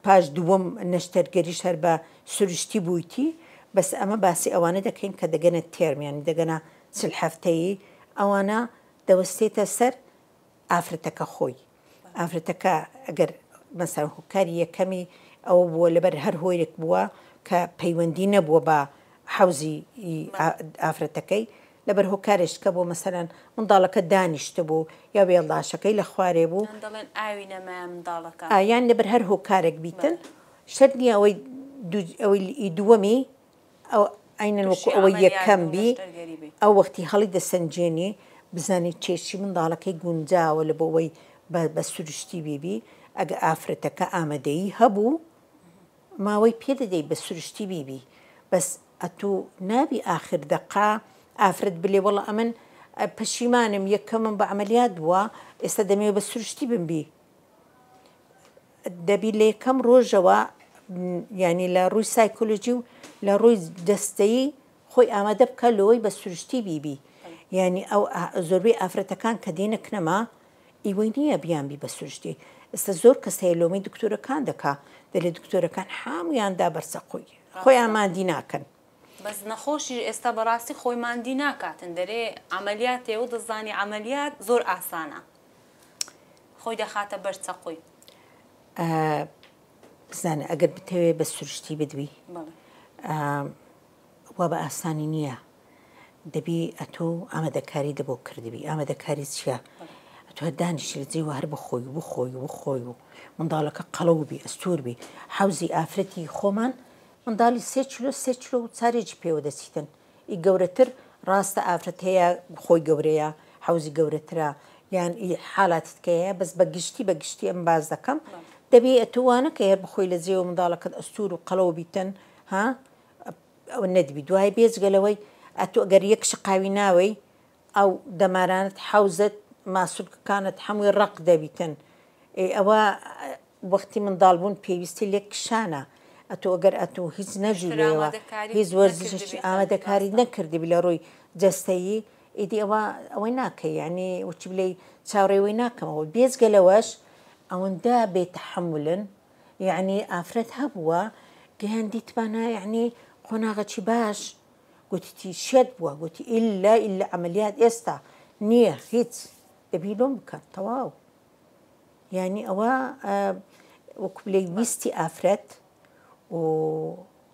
Speaker 2: پاش دووەم نەشتەرگەریش هەر بە سروشتی بوویتی بەس ئەمە باسی ئەوانە دەکەین کە دەگەنە تێرم یانی دەگەنە چل هەفتەیی ئەوانە دەوەستێتە سەر ئافرەتەکە خۆی ئافرەتەکە ئەگەر مەسەلەن هۆکاری یەکەمی ئەوە بووە لەبەر هەر هۆیەک بووە کە پەیوەندی نەبووە بە حەوزی ئافرەتەکەی لەبەر هۆکارێک کە بۆ مەسەلەن منداڵەکە دانیشتبوو یا وێڵداشەکەی لە خوارێ بوو
Speaker 1: یان دەڵێن ئاوی نەمایە منداڵەکە.
Speaker 2: یان لەبەر هەر هۆکارێک بیتن شەرت نییە ئەوەی ئەوەی دووەمی ئەو عەینەن وەکو
Speaker 1: توشی
Speaker 2: ئەوەی
Speaker 1: عەمەلیات
Speaker 2: یەکەم
Speaker 1: و
Speaker 2: بی
Speaker 1: نەشتەرگەری بی.
Speaker 2: ئەو وەختی هەڵی دەسەنجێنی بزانی کێشی منداڵەکەی گونجاوە لە بۆ ئەوەی بە بە سروشتی بیبی ئەگە ئافرەتەکە ئامادەیی هەبوو ماوەی پێ دەدەی بە سروشتی بیبی بەس ئەتوو نابی ئاخر دەقە ئافرەت بلێ وەڵا ئەمن پەشیمانم یەکەمم بە عەمەلیات بووە ئێستا دەمەوێ بە سروشتی بمبی دەبی لە یەکەم ڕۆژەوە یانی لە ڕووی سایکۆلۆژی و لە ڕووی جەستەیی خۆی ئامادە بکە لەوەی بە سروشتی بیبی یانی ئەو زۆربەی ئافرەتەکان کە دێنە کنەما ئیوەی نییە بیان بی بە سروشتی ئێستا زۆر کەس هەیە لۆمەی دکتۆرەکان دەکا دەلێ دکتۆرەکان حامویان دا بەرچەقۆی خۆیان ماندی ناکەن.
Speaker 1: بەس نەخۆشیش ئێستا بەڕاستی خۆی ماندی ناکاتن دەرێ عەمەلیاتێ و دەزانی عەمەلیات زۆر ئاسانە. خۆی دەخاتە بەر چەقۆی.
Speaker 2: بزانە ئەگەر بتەوێ بە سروشتی بدوی وا بە ئاسانی نییە دەبی ئەتۆ ئامادەکاری دەبۆ کردبی ئامادەکاری چییە؟ ئەتۆ هەر دانیشی لە جێوە هەر بخۆی و بخۆی و بخۆی و منداڵەکە قەڵەو بی ئەستوور بی حەوزی ئافرەتی خۆمان منداڵی سێ کیلۆ سێ کیلۆ و چارێکی پێوە دەچیتن ئی گەورەتر ڕاستە ئافرەت هەیە خۆی گەورەیە حەوزی گەورەترە یان ئی حالاتی تکە هەیە بەس بە گشتی بە گشتی ئەم باس دەکەم دەبی ئەتوو وا نەکەی هەر بخۆی لە جێوە منداڵەکەت ئەستوور و قەڵەو بیتن ها ئەوە نەدبی دوای بێجگە لەوەی ئەتوو ئەگەر یەک شقاوی ناوەی ئەو دەمارانت حەوزت ماسولکەکانت هەمووی ڕەق دەبیتن ئێ ئەوە وەختی منداڵ بوون پێویستی لێک کشانە ئەتۆ ئەگەر ئەتوو هیچ
Speaker 1: پێشتر
Speaker 2: نەجولێیەوە
Speaker 1: ئامادەکاریت
Speaker 2: هیچ وەرزشێکی
Speaker 1: نەکردبێتن
Speaker 2: ئامادەکاریت
Speaker 1: ڕاستە.
Speaker 2: نەکردبی لە ڕووی جەستەیی ئیدی ئەوە ئەوەی ناکەی یانی وەکی بلێی چاوڕێی وەی ناکەمەوە بێجگە لەوەش ئەوەندە بێ تەحەمولن یانی ئافرەت هەبووە گەیاندیتمانە یانی قۆناغەکی باش گوتیتی شێت بووە گوتی ئیلا ئیلا عەمەلیات ئێستا نییە هیچ دەبی لۆم بکەن تەواو یانی ئەوە وەکو بلێی ویستی ئافرەت و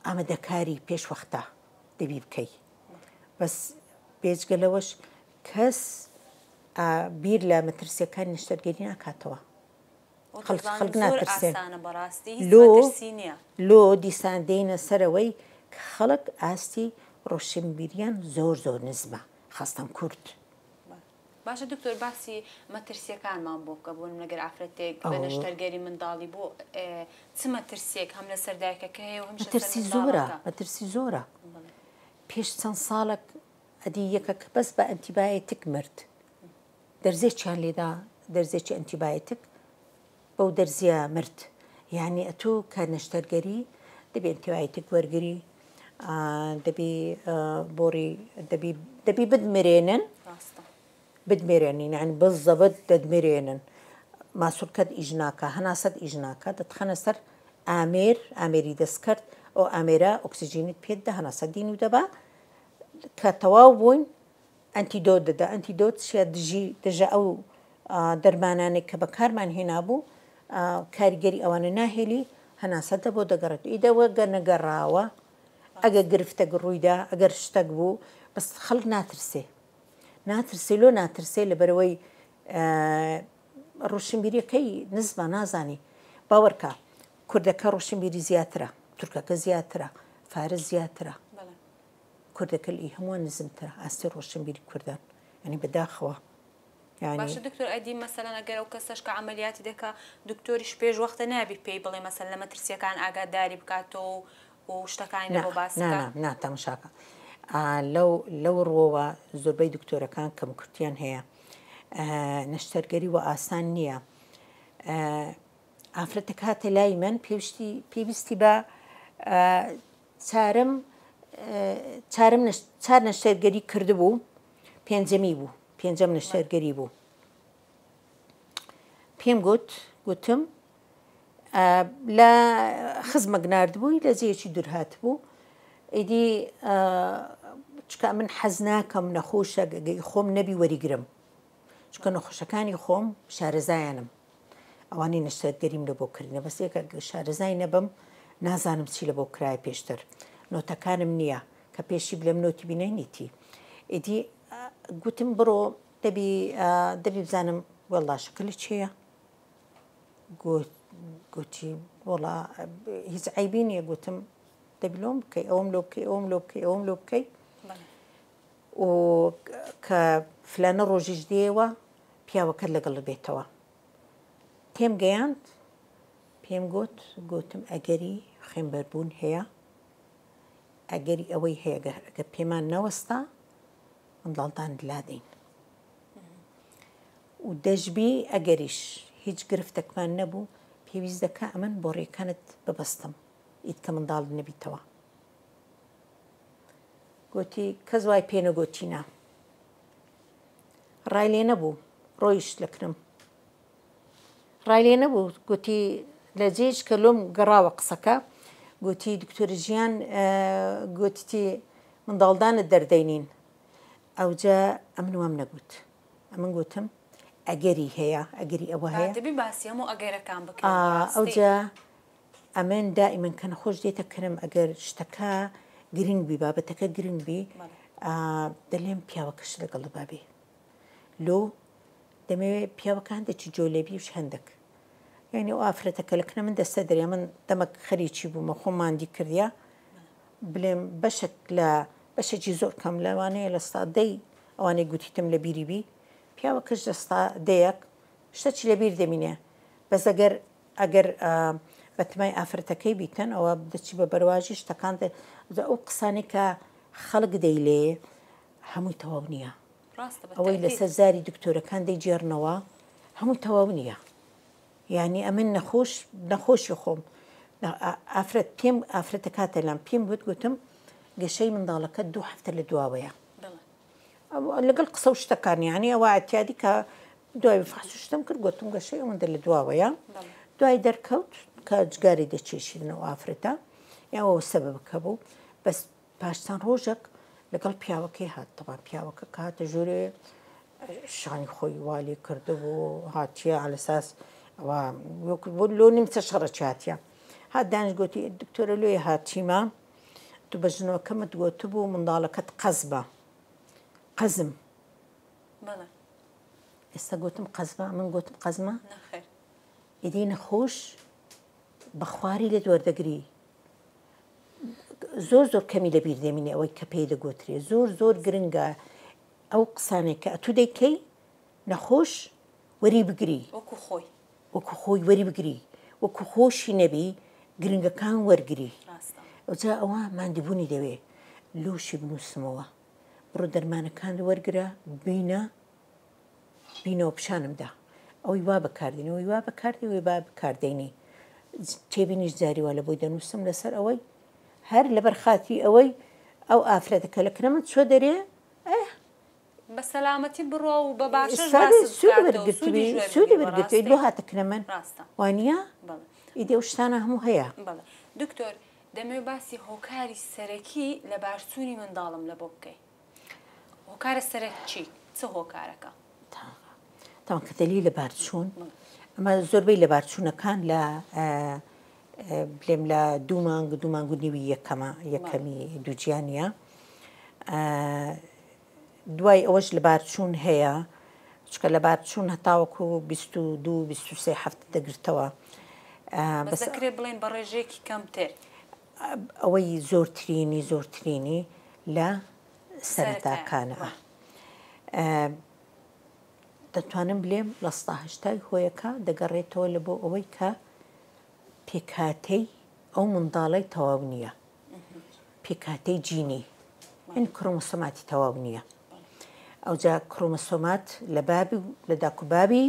Speaker 2: ئامادەکاری پێش وەختە دەبی بکەی بەس بێجگە لەوەش کەس. بیر لە مەترسیەکانی نەشتەرگەری ناکاتەوە. خەڵک خەڵک ناترسێن لۆ لۆ دیسان دێینە سەرەوەی کە خەڵک ئاستی ڕۆشنبیریان زۆر زۆر نزمە خاستەن کورد.
Speaker 1: باشە دکتۆر باسی مەترسیەکانمان بۆ بکە بۆ نمونە گەر ئافرەتێک بە نەشتەرگەری منداڵی بۆ چ مەترسیەک هەم لەسەر دایکەکە هەیە و هەمیش لەسەر
Speaker 2: مەترسی زۆرە
Speaker 1: منداڵەکە؟
Speaker 2: مەترسی زۆرە پێش چەند ساڵێک ئەدی یەکەک بەس بە ئەنتیبایەتک مرد دەرزێکیان لێدا دەرزێکی ئەنتیبایەتک بەو دەرزیە مرد یعنی ئەتۆ کە نەشتەرگەری دەبی ئەنتیبایەتک وەرگری دەبی بۆڕی دەبی دەبی بدمرێنن بدمرێنین یعنی بزەبت دەدمرێنن ماسولکەت ئیش ناکە هەناسەت ئیش ناکە دەتخەنە سەر ئامێر ئامێری دەستکرد ئەو ئامێرە ئۆکسجینت پێت دە هەناسە دین و دەبا کە تەواو بووین ئەنتیدۆت دەدا، ئەنتیدۆت چیە دژی دژە ئەو دەرمانانەی کە بەکارمان هێنابوو کاریگەری ئەوانە ناهێلی هەناسە دە بۆ دەگەڕێت ئیدە وەگە نەگەڕاوە ئەگە گرفتەک ڕوویدا ئەگەر شتەک بوو بەس خەڵک ناترسێ ناترسێ لۆ ناترسێ لەبەرەوەی ڕۆشنبیریەکەی نزمە نازانی باوەرکە کوردەکە ڕۆشنبیری زیاترە تورکەکە زیاترە فارس زیاترە کوردەکە لی هەمووان نزمترە ئاستی ڕۆشنبیری کوردان یانی بەداخەوە یانی.
Speaker 1: باشە دکتۆر ئەدی مەسەلەن ئەگەر ئەو کەسەش کە عەمەلیاتی دەکا دکتۆریش پێش وەختە نابی پێی بڵێ مەسەلەن لە مەترسیەکان ئاگاداری بکاتەوە و شتەکانی لە
Speaker 2: نا
Speaker 1: بۆ باس
Speaker 2: نا
Speaker 1: بکا؟
Speaker 2: نا نا تەماشاکە لەو لەو ڕووەوە زۆربەی دکتۆرەکان کەموکورتیان هەیە نەشتەرگەری وە ئاسان نییە ئافرەتەک هاتە لای من پێویستی پێویستی بە چارم چارم چار نەشتەرگەری کردبوو پێنجەمی بوو پێنجەم نەشتەرگەری بوو پێم گوت گوتم لە خزمەک نردبووی لە جێیەکی دوور هاتبوو ئیدی چکە من حەز ناکەم نەخۆشە گەی خۆم نەبی وەریگرم چکە نەخۆشەکانی خۆم شارەزایانم ئەوانەی نەشتەرگەریم لە بۆ کردنە بەس یەک ئەگەر شارەزای نەبم نازانم چی لە بۆ کرایە پێشتر نۆتەکانم نییە کە پێشی بلێم نۆتی بینینیتی ئیدی گوتم بڕۆ دەبی دەبی بزانم وەڵا شەکە لە چێە گوتی وەڵا هیچ عیبی نییە گوتم دەبی لۆم بکەی ئەوم لۆ بکەی ئەوم لۆ بکەی ئەوم لۆ بکەی و کە فلانە ڕۆژیش دێوە پیاوەکەت لەگەڵت بێتەوە. تێم گەیاند، پێم گوت، گوتم ئەگەری خوێنبەربوون هەیە، ئەگەری ئەوەی هەیە گەر پێمان نەوەستا منداڵدانت لادەین. و دەشبی ئەگەریش هیچ گرفتێکمان نەبوو پێویست دەکا ئەمن بۆڕیەکانت ببەستم ئیت کە منداڵت نەبیتەوە. گوتی کەس وای پێ نەگۆتینا. ڕای لێ نەبوو ڕۆیشت لە کنم ڕای لێ نەبوو گوتی لە جێش کە لۆم گەڕاوە قسەکە گوتی دکتۆر ژیان گوتتی منداڵدانت دەردەینین ئەوجا ئەمن وام نەگوت ئەمن گوتم ئەگەری هەیە ئەگەری ئەوە هەیە
Speaker 1: دەبی باسی هەموو ئەگەرەکان بکرێت
Speaker 2: ئەوجا ئەمن دائیمەن کە نەخۆش دێتە کنم ئەگەر شتەکە گرنگ بی بابەتەکە گرنگ بی دەلێم پیاوەکەش لەگەڵ بابێ لۆ دەمەوێ پیاوەکە هەندێکی جۆ لێبیش هەندێک یعنی ئەو ئافرەتەکە لە کنە من دەستە دەریا من دەمەک خەریکی بوومە خۆم ماندی کردیا بلێم بەشێک لە بەشێکی زۆر کەم لەوانەیە لە سادەی ئەوانەی گوتیتم لە بیری بی پیاوەکەش لە سادەیەک شتەکی لەبیر دەمینێ بەس ئەگەر ئەگەر بەتمای ئافرەتەکەی بیتن ئەوە دەچی بە بەرواژی شتەکان ئەو قسانەی کە خەڵک دەیلێ هەمووی تەواو نییە ئەوەی لەسەر زاری دکتۆرەکان دەیگێڕنەوە هەمووی تەواو نییە یعنی ئەمن نەخۆش نەخۆشی خۆم ئافرەت پێم ئافرەتە کاتە لام پێم گوت گوتم گەشەی منداڵەکە دوو هەفتە لە دواوەیە لەگەڵ قسە و شتەکان یعنی ئەوە ئەتیادی کە دوای فحس و شتم کرد گوتم گەشەی ئەوەندە لە دواوەیە دوای دەرکەوت کە جگاری دەچێشیدن ئەو ئافرەتە یاوە سەبەبکە بوو بەس پاش چەند ڕۆژێک لەگەڵ پیاوەکەی هات تەبا پیاوەکە کە هاتە ژوورێ شانی خۆی والی کردبوو هاتیە عەلەساس ئەوە بۆ لۆ نیمچە شەڕەکی هاتیە هات دانیش گوتی دکتۆرە لۆیە هاتیمە تو بە ژنۆکەمت گوتبوو منداڵەکەت قەزبە قەزم.
Speaker 1: بەڵێ.
Speaker 2: ئێستا گوتم قەزمە من گوتم قەزمە ئیدی نەخۆش بەخواری لێت وەردەگری زۆر زۆر کەمی لەبیر دەمینێ ئەوەی کە پێی دەگوترێ زۆر زۆر گرنگە ئەو قسانێک کە ئەتوو دەیکەی نەخۆش وەری بگری
Speaker 1: وەکو خۆی
Speaker 2: وەکو خۆی وەری بگری وەکو خۆشی نەبی گرنگەکان وەرگری ئەوجا ئەوە ماندیبوونی دەوێ لۆشی بنووسمەوە بڕۆ دەرمانەکان وەرگرە بینە بینەوە پیشانم دا ئەوەی وا بەکاردێنی ئەوەی وا بەکاردێ ئەوەی با بەکاردێنی تێبینیش جاری وا لە بۆی دەنووسم لەسەر ئەوەی هەر لەبەر خاتری ئەوەی ئەو ئافرەتە کە لە کنە من چۆ دەرێ ئە
Speaker 1: بە سەلامەتی بڕوا و بە باشەش
Speaker 2: ئێستا
Speaker 1: باست
Speaker 2: سوودی
Speaker 1: بکاتەوە
Speaker 2: وەرگرتبی
Speaker 1: سوودیش
Speaker 2: سوودی
Speaker 1: وەربگری
Speaker 2: وەرگرتبی
Speaker 1: بەڕاستی
Speaker 2: لۆ هاتە کنە من
Speaker 1: ڕاستە
Speaker 2: وانییە
Speaker 1: بەڵێ
Speaker 2: ئیدی ئەو شتانە هەموو هەیە.
Speaker 1: بەڵێ دکتۆر دەمەوێ باسی هۆکاری سەرەکی لەبارچوونی منداڵم لە بۆ بکەی. هۆکارە سەرەکی چ هۆکارەکە؟
Speaker 2: تاوان کە دەلی لەبارچوون ئەمە زۆربەی لەبارچوونەکان لە بلێم لە دوو مانگ دوو مانگ و نیوی یەکەمە یەکەمی دووجیانە دوای ئەوەش لەبارچوون هەیە چکە لەبارچوون هەتاوەکو 22 23 هەفتە دەگرتەوە
Speaker 1: بەس دەکرێت بڵێن بە ڕێژەیەکی کەمتر
Speaker 2: ئەوەی زۆرترینی زۆرترینی لە سەرەتاکانە. دەتوانم بلێم 80% هۆیەکە دەگەڕێتەوە لە بۆ ئەوەی کە پێکهاتەی ئەو منداڵەی تەواو نییە پێکهاتەی جینی یعنی کرۆمۆسۆماتی تەواو نییە ئەوجا کرۆمۆسۆمات لە بابی لە داک و بابی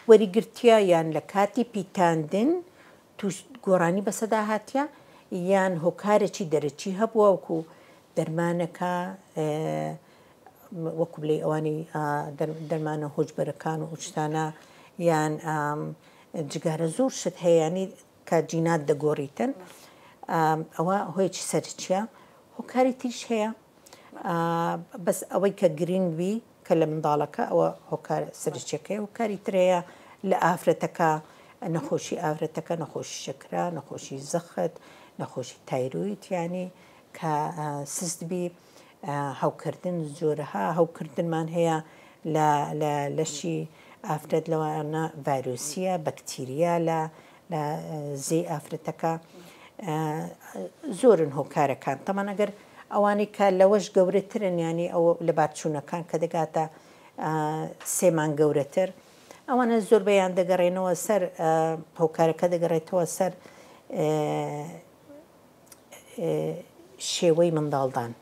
Speaker 2: وەریگرتیە یان لە کاتی پیتاندن توش گۆڕانی بەسەدا هاتیە یان هۆکارێکی دەرەکی هەبووە وەکو دەرمانەکە وەکو بلێی ئەوانەی دەرمانە هۆشبەرەکان و شتانە یان جگارە زۆر شت هەیە ینی کە جینات دەگۆڕیتن ئەوە هۆیەکی سەرچیە هۆکاری تریش هەیە بەس ئەوەی کە گرنگ بی کە لە منداڵەکە ئەوە هۆکار سەرچەکەی هۆکاری تر هەیە لە ئافرەتەکە نەخۆشی ئافرەتەکە نەخۆشی شەکرە نەخۆشی زەخت نەخۆشی تایرۆید یانی کە سست بی هەوکردن جۆرەها هەوکردنمان هەیە لە لە لەشی ئافرەت لەوانە ڤایرۆسیە بەکتیریا لە لە زێی ئافرەتەکە زۆرن هۆکارەکان تەمان ئەگەر ئەوانەی کە لەوەش گەورەترن ینی ئەو لەبارچوونەکان کە دەگاتە سێ مانگ گەورەتر ئەوانە زۆربەیان دەگەڕێنەوە سەر هۆکارەکە دەگەڕێتەوە سەر شێوەی منداڵدان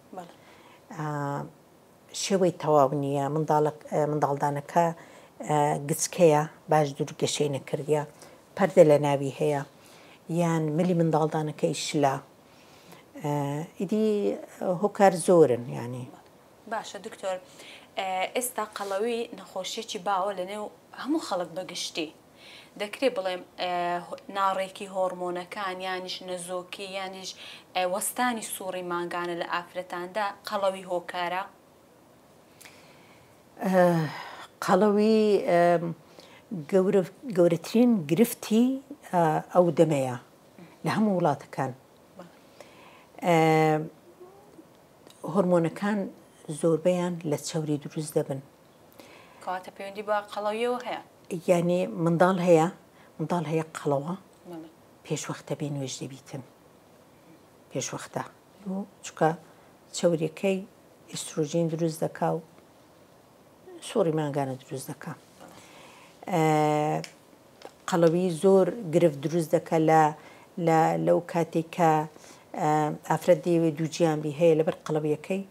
Speaker 2: شێوەی تەواو نییە منداڵدانەکە گچکەیە باش دوور گەشەی نەکردیە پەردە لە ناوی هەیە یان ملی منداڵدانەکەی شلە ئیدی هۆکار زۆرن ینی.
Speaker 1: باشە دکتۆر ئێستا قەڵەوی نەخۆشیەکی باوە لەنێو هەموو خەڵک بەگشتی دەکرێ بڵێم ناڕێکی هۆڕمۆنەکان یانیش نەزۆکی یانیش وەستانی سوڕی مانگانە لە ئافرەتاندا قەڵەوی هۆکارە؟
Speaker 2: قەڵەوی گەورەترین گرفتی ئەو دەمەیە لە هەموو وڵاتەکان. هۆرمۆنەکان زۆربەیان لە چەوری دروست دەبن.
Speaker 1: کەواتە پەیوەندی بە قەڵەویەوە هەیە؟
Speaker 2: یانی منداڵ هەیە منداڵ هەیە قەڵەوە پێشوەختە بێ نوێژ دەبیتن پێشوەختە چکە چەوریەکەی ئیسترۆژین دروست دەکا و سوڕی مانگانە دروست دەکا قەڵەوی زۆر گرفت دروست دەکا لە لە لەو کاتێک کە ئافرەت دەیەوێت دووجیان بی هەیە لەبەر قەڵەویەکەی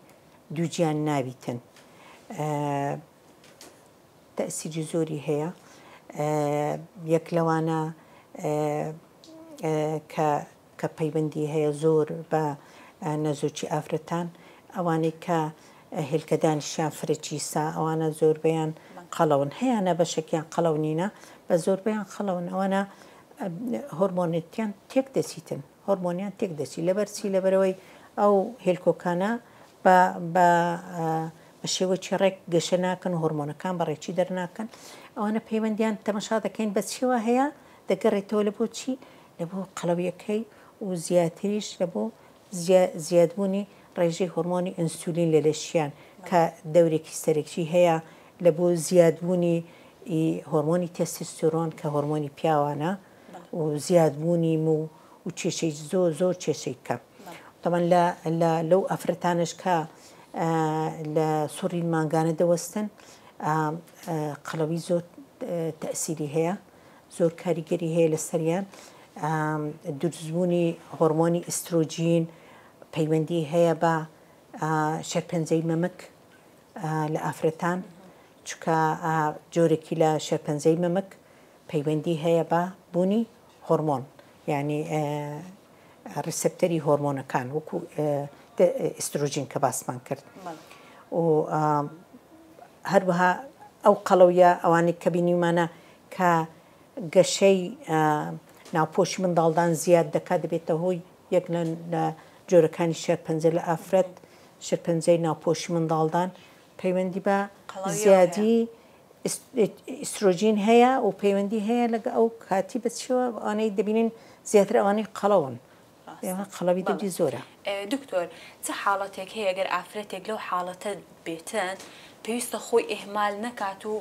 Speaker 2: دووجیان نابیتن تەئسیری زۆری هەیە یەک لەوانە کە کە پەیوەندی هەیە زۆر بە نەزۆکی ئافرەتان ئەوانەی کە هێلکەدانیشیان فرە کیسە ئەوانە زۆربەیان قەڵەون هەیانە بەشێکیان قەڵەو نینە بە زۆربەیان قەڵەون ئەوانە هۆرمۆنێتیان تێک دەچیتن هۆرمۆنیان تێک دەچی لەبەر چی لەبەرەوەی ئەو هێلکۆکانە بە بە بە شێوەکی ڕێک گەشە ناکەن و هۆرمۆنەکان بە ڕێکی دەرناکەن ئەوانە پەیوەندیان تەمەشا دەکەین بە چیوە هەیە دەگەڕێتەوە لە بۆ چی لە بۆ قەڵەویەکەی و زیاتریش لە بۆ زیادبوونی ڕێژەی هۆرمۆنی ئینسولین لە لەشیان کە دەورێکی سەرەکی هەیە لە بۆ زیادبوونی ئی هۆرمۆنی تێستیستیرۆن کە هۆرمۆنی پیاوانە و زیادبوونی موو و کێشەی زۆر زۆر کێشەی کەم. تەبعەن لە لە لەو ئافرەتانەش کە لە سوڕی مانگانە دەوەستن قەڵەوی زۆر تەئسیری هەیە زۆر کاریگەری هەیە لەسەریان دروستبوونی هۆرمۆنی ئیسترۆجین پەیوەندی هەیە بە شێرپەنجەی مەمک لە ئافرەتان چونکە جۆرێکی لە شێرپەنجەی مەمک پەیوەندی هەیە بە بوونی هۆرمۆن یانی ڕیسێپتەری هۆرمۆنەکان وەکو ئیسترۆجین کە باسمان کرد و هەروەها ئەو قەڵەویە ئەوانەی کە بینیمانە کە گەشەی ناوپۆشی منداڵدان زیاد دەکات دەبێتە هۆی یەک لە جۆرەکانی شێرپەنجە لە ئافرەت شێرپەنجەی ناوپۆشی منداڵدان پەیوەندی بە زیادی ئیسترۆجین هەیە و پەیوەندی هەیە لەگە ئەو کاتی بە چیەوە ئەوانەی دەبینین زیاتر ئەوانەی قەڵەون قەڵەوی دەبی زۆرە.
Speaker 1: دکتۆر چ حاڵەتێک هەیە گەر ئافرەتێک لەو حاڵەتە بێتن پێویستە خۆی ئیهمال نەکات و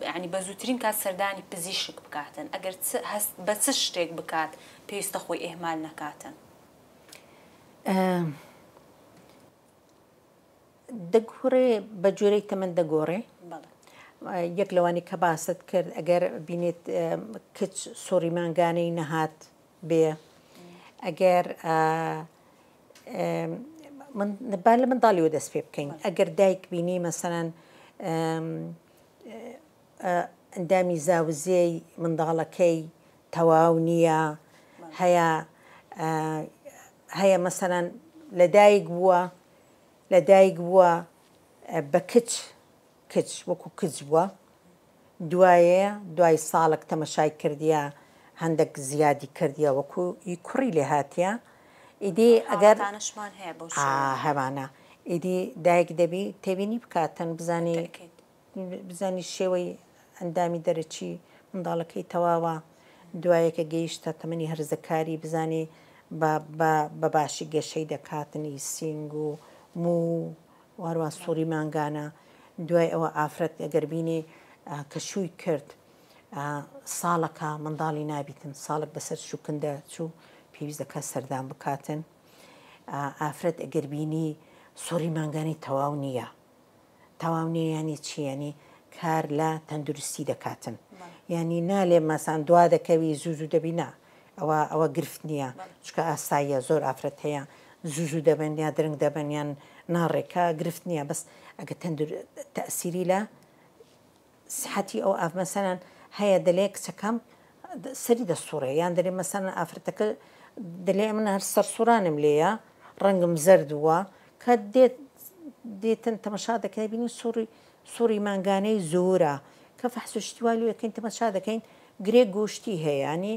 Speaker 1: یانی بە زووترین کات سەردانی پزیشک بکاتن ئەگەر چ هەست بە چ شتێک بکات پێویستە خۆی ئیهمال نەکاتن؟
Speaker 2: دەگۆڕێ بە جۆرەی تەمەن دەگۆڕێ یەک لەوانی کە باست کرد ئەگەر بینێت کچ سۆڕی مانگانەی نەهات بێ ئەگەر با لە منداڵیەوە دەست پێ بکەین ئەگەر دایک بینی مەسەرەن ئەندامی زاوزێی منداڵەکەی تەواو نییە هەیە هەیە مەسەلەن لەدایک بووە لەدایک بووە بە کچ کچ وەکو کچ بووە دوایێ دوای ساڵک تەمەشای کردیە هەندەک زیادی کردیە وەکو ئی کوڕی لێ هاتیە ئیدی ئەگەر
Speaker 1: حاڵەتانەشمان هەیە بەو شێوەیە
Speaker 2: هەمانە ئیدی دایک دەبی تێبینی بکاتن بزانی بزانی شێوەی ئەندامی دەرەکی منداڵەکەی تەواوە، دوایە کە گەیشتە تەمەنی هەرزەکاری بزانی بە بە بە باشی گەشەی دەکاتنی سینگ و موو و هەروەها سوڕی مانگانە، دوای ئەوە ئافرەت ئەگەر بینی کە شووی کرد ساڵەکە منداڵی نابیتن، ساڵک بەسەر شووکندا چوو پێویست دەکات سەردان بکاتن. ئافرەت ئەگەر بینی سوڕی مانگانەی تەواو نییە تەواو نیە یانی چی یانی کار لە تەندروستی دەکاتن یانی نالێم مەسان دوا دەکەوی زوو زوو دەبی نا ئەوە ئەوە گرفت نییە چکە ئاساییە زۆر ئافرەت هەیە زوو زوو دەبن یا درنگ دەبن یان ناڕێکە گرفت نییە بەس ئەگە تەندر تەسیری لە سحەتی ئەو ئاف مەسەلەن هەیە دەلێ کچەکەم سەری دەسوڕێ یان دەلێ مەسەلەن ئافرەتەکە دەلێ من هەر سەرسوڕانم لێیە ڕەنگم زەرد بووە کە دێت دێتن تەمەشا دەکەین بینی سوڕی سوڕی مانگانەی زۆرە کە فەحس و شتی وا لێ ئەکەین تەمەشا دەکەین گرێ گۆشتی هەیە ینی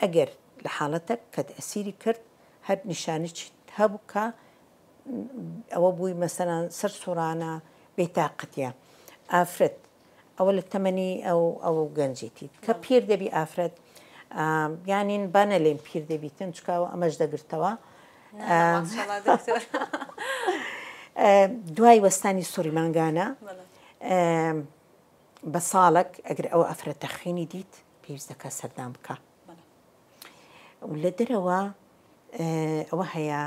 Speaker 2: ئەگەر لە حاڵەتەک کە تەئسیری کرد هەر نیشانەی هەبوو کە ئەوە بووی مەسەلەن سەر سوڕانە بێتاقەتیە ئافرەت ئەوە لە تەمەنی ئەو ئەو گەنجێتی کە پیر دەبی ئافرەت یانین با نەلێم پیر دەبیتن چکاوە ئەمەش دەگرتەوە دوای وەستانی سوڕی مانگانە بە ساڵک ئەگەر ئەو ئافرەتە خوێنی دیت پێویست دەکات سەردان بکە لە دەرەوە ئەوە هەیە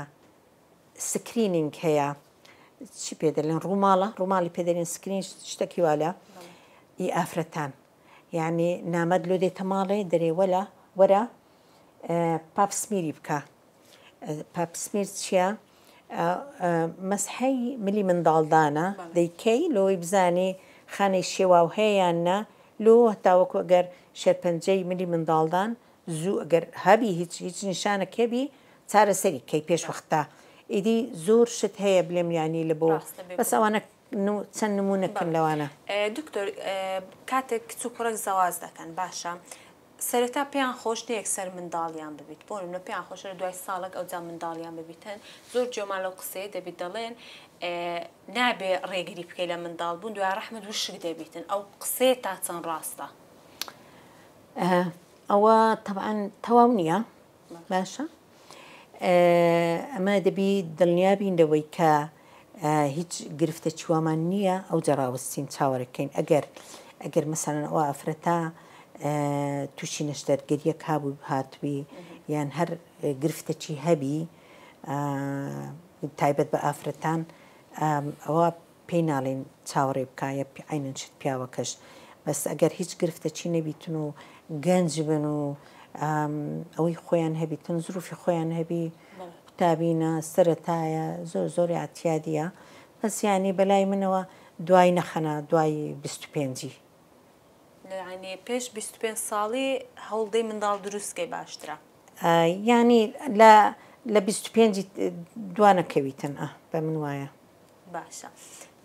Speaker 2: screening هەیە چی پێ دەلێن ڕووماڵە ڕووماڵی پێ دەلێن screen شتەکی والە ئی ئافرەتان یعنی نامەت لۆ دێتە ماڵێ دەرێ وەلا وەرە pap smear ی بکە pap smear چییە؟ مەسحەی ملی منداڵدانە دەیکەی لۆی بزانی خانەی شێواو هەیە یان نا لۆ هەتاوەکو ئەگەر شێرپەنجەی ملی منداڵدان زوو ئەگەر هەبی هیچ هیچ نیشانەک هەبی چارەسەری کەی پێش وەختە ئیدی زۆر شت هەیە بلێم یانی لە بۆ
Speaker 1: ڕاستە
Speaker 2: بەس
Speaker 1: بێگومان.
Speaker 2: ئەوانە چەند نمونەکن
Speaker 1: بەڵێ
Speaker 2: لەوانە.
Speaker 1: دکتۆر کاتێک کچ و کوڕێک زەواج دەکەن باشە سەرەتا پێیان خۆش نیە یەکسەر منداڵیان ببیت بۆ نمونە پێیان خۆشە لە دوای ساڵێک ئەوجا منداڵیان ببیتن زۆر جێمان لەو قسەیە دەبیت دەڵێن نابێ ڕێگری بکەی لە منداڵ بوون دوای ڕەحمت وشک دەبیتن ئەو قسەیە تا چەند ڕاستە؟
Speaker 2: ئەوە تەبعەن تەواو نییە باشە ئەمە دەبی دڵنیا بین لەوەی کە هیچ گرفتە چوامان نییە ئەو جەڕاوەستین چاوەڕێکەین ئەگەر ئەگەر مەسەلەن ئەو ئافرەتە تووشی نەشتەرگەریەک هابوو هاتبی یان هەر گرفتەکی هەبی تایبەت بە ئافرەتان ئەوە پێی ناڵێین چاوەڕێ بکا یە عەینەن شت پیاوەکەش بەس ئەگەر هیچ گرفتەکی نەبیتن و گەنج بن و ئەوەی خۆیان هەبیتن زروفی خۆیان هەبی قوتابینە سەرەتایە زۆر زۆر اعتیادیە بەس یانی بەلای منەوە دوای نەخەنە دوای 25ی.
Speaker 1: یانی پێش 25 ساڵی هەوڵدەی منداڵ دروست کەی باشترە.
Speaker 2: یانی لە لە 25 دوا نەکەویتن ئە بە من وایە.
Speaker 1: باشە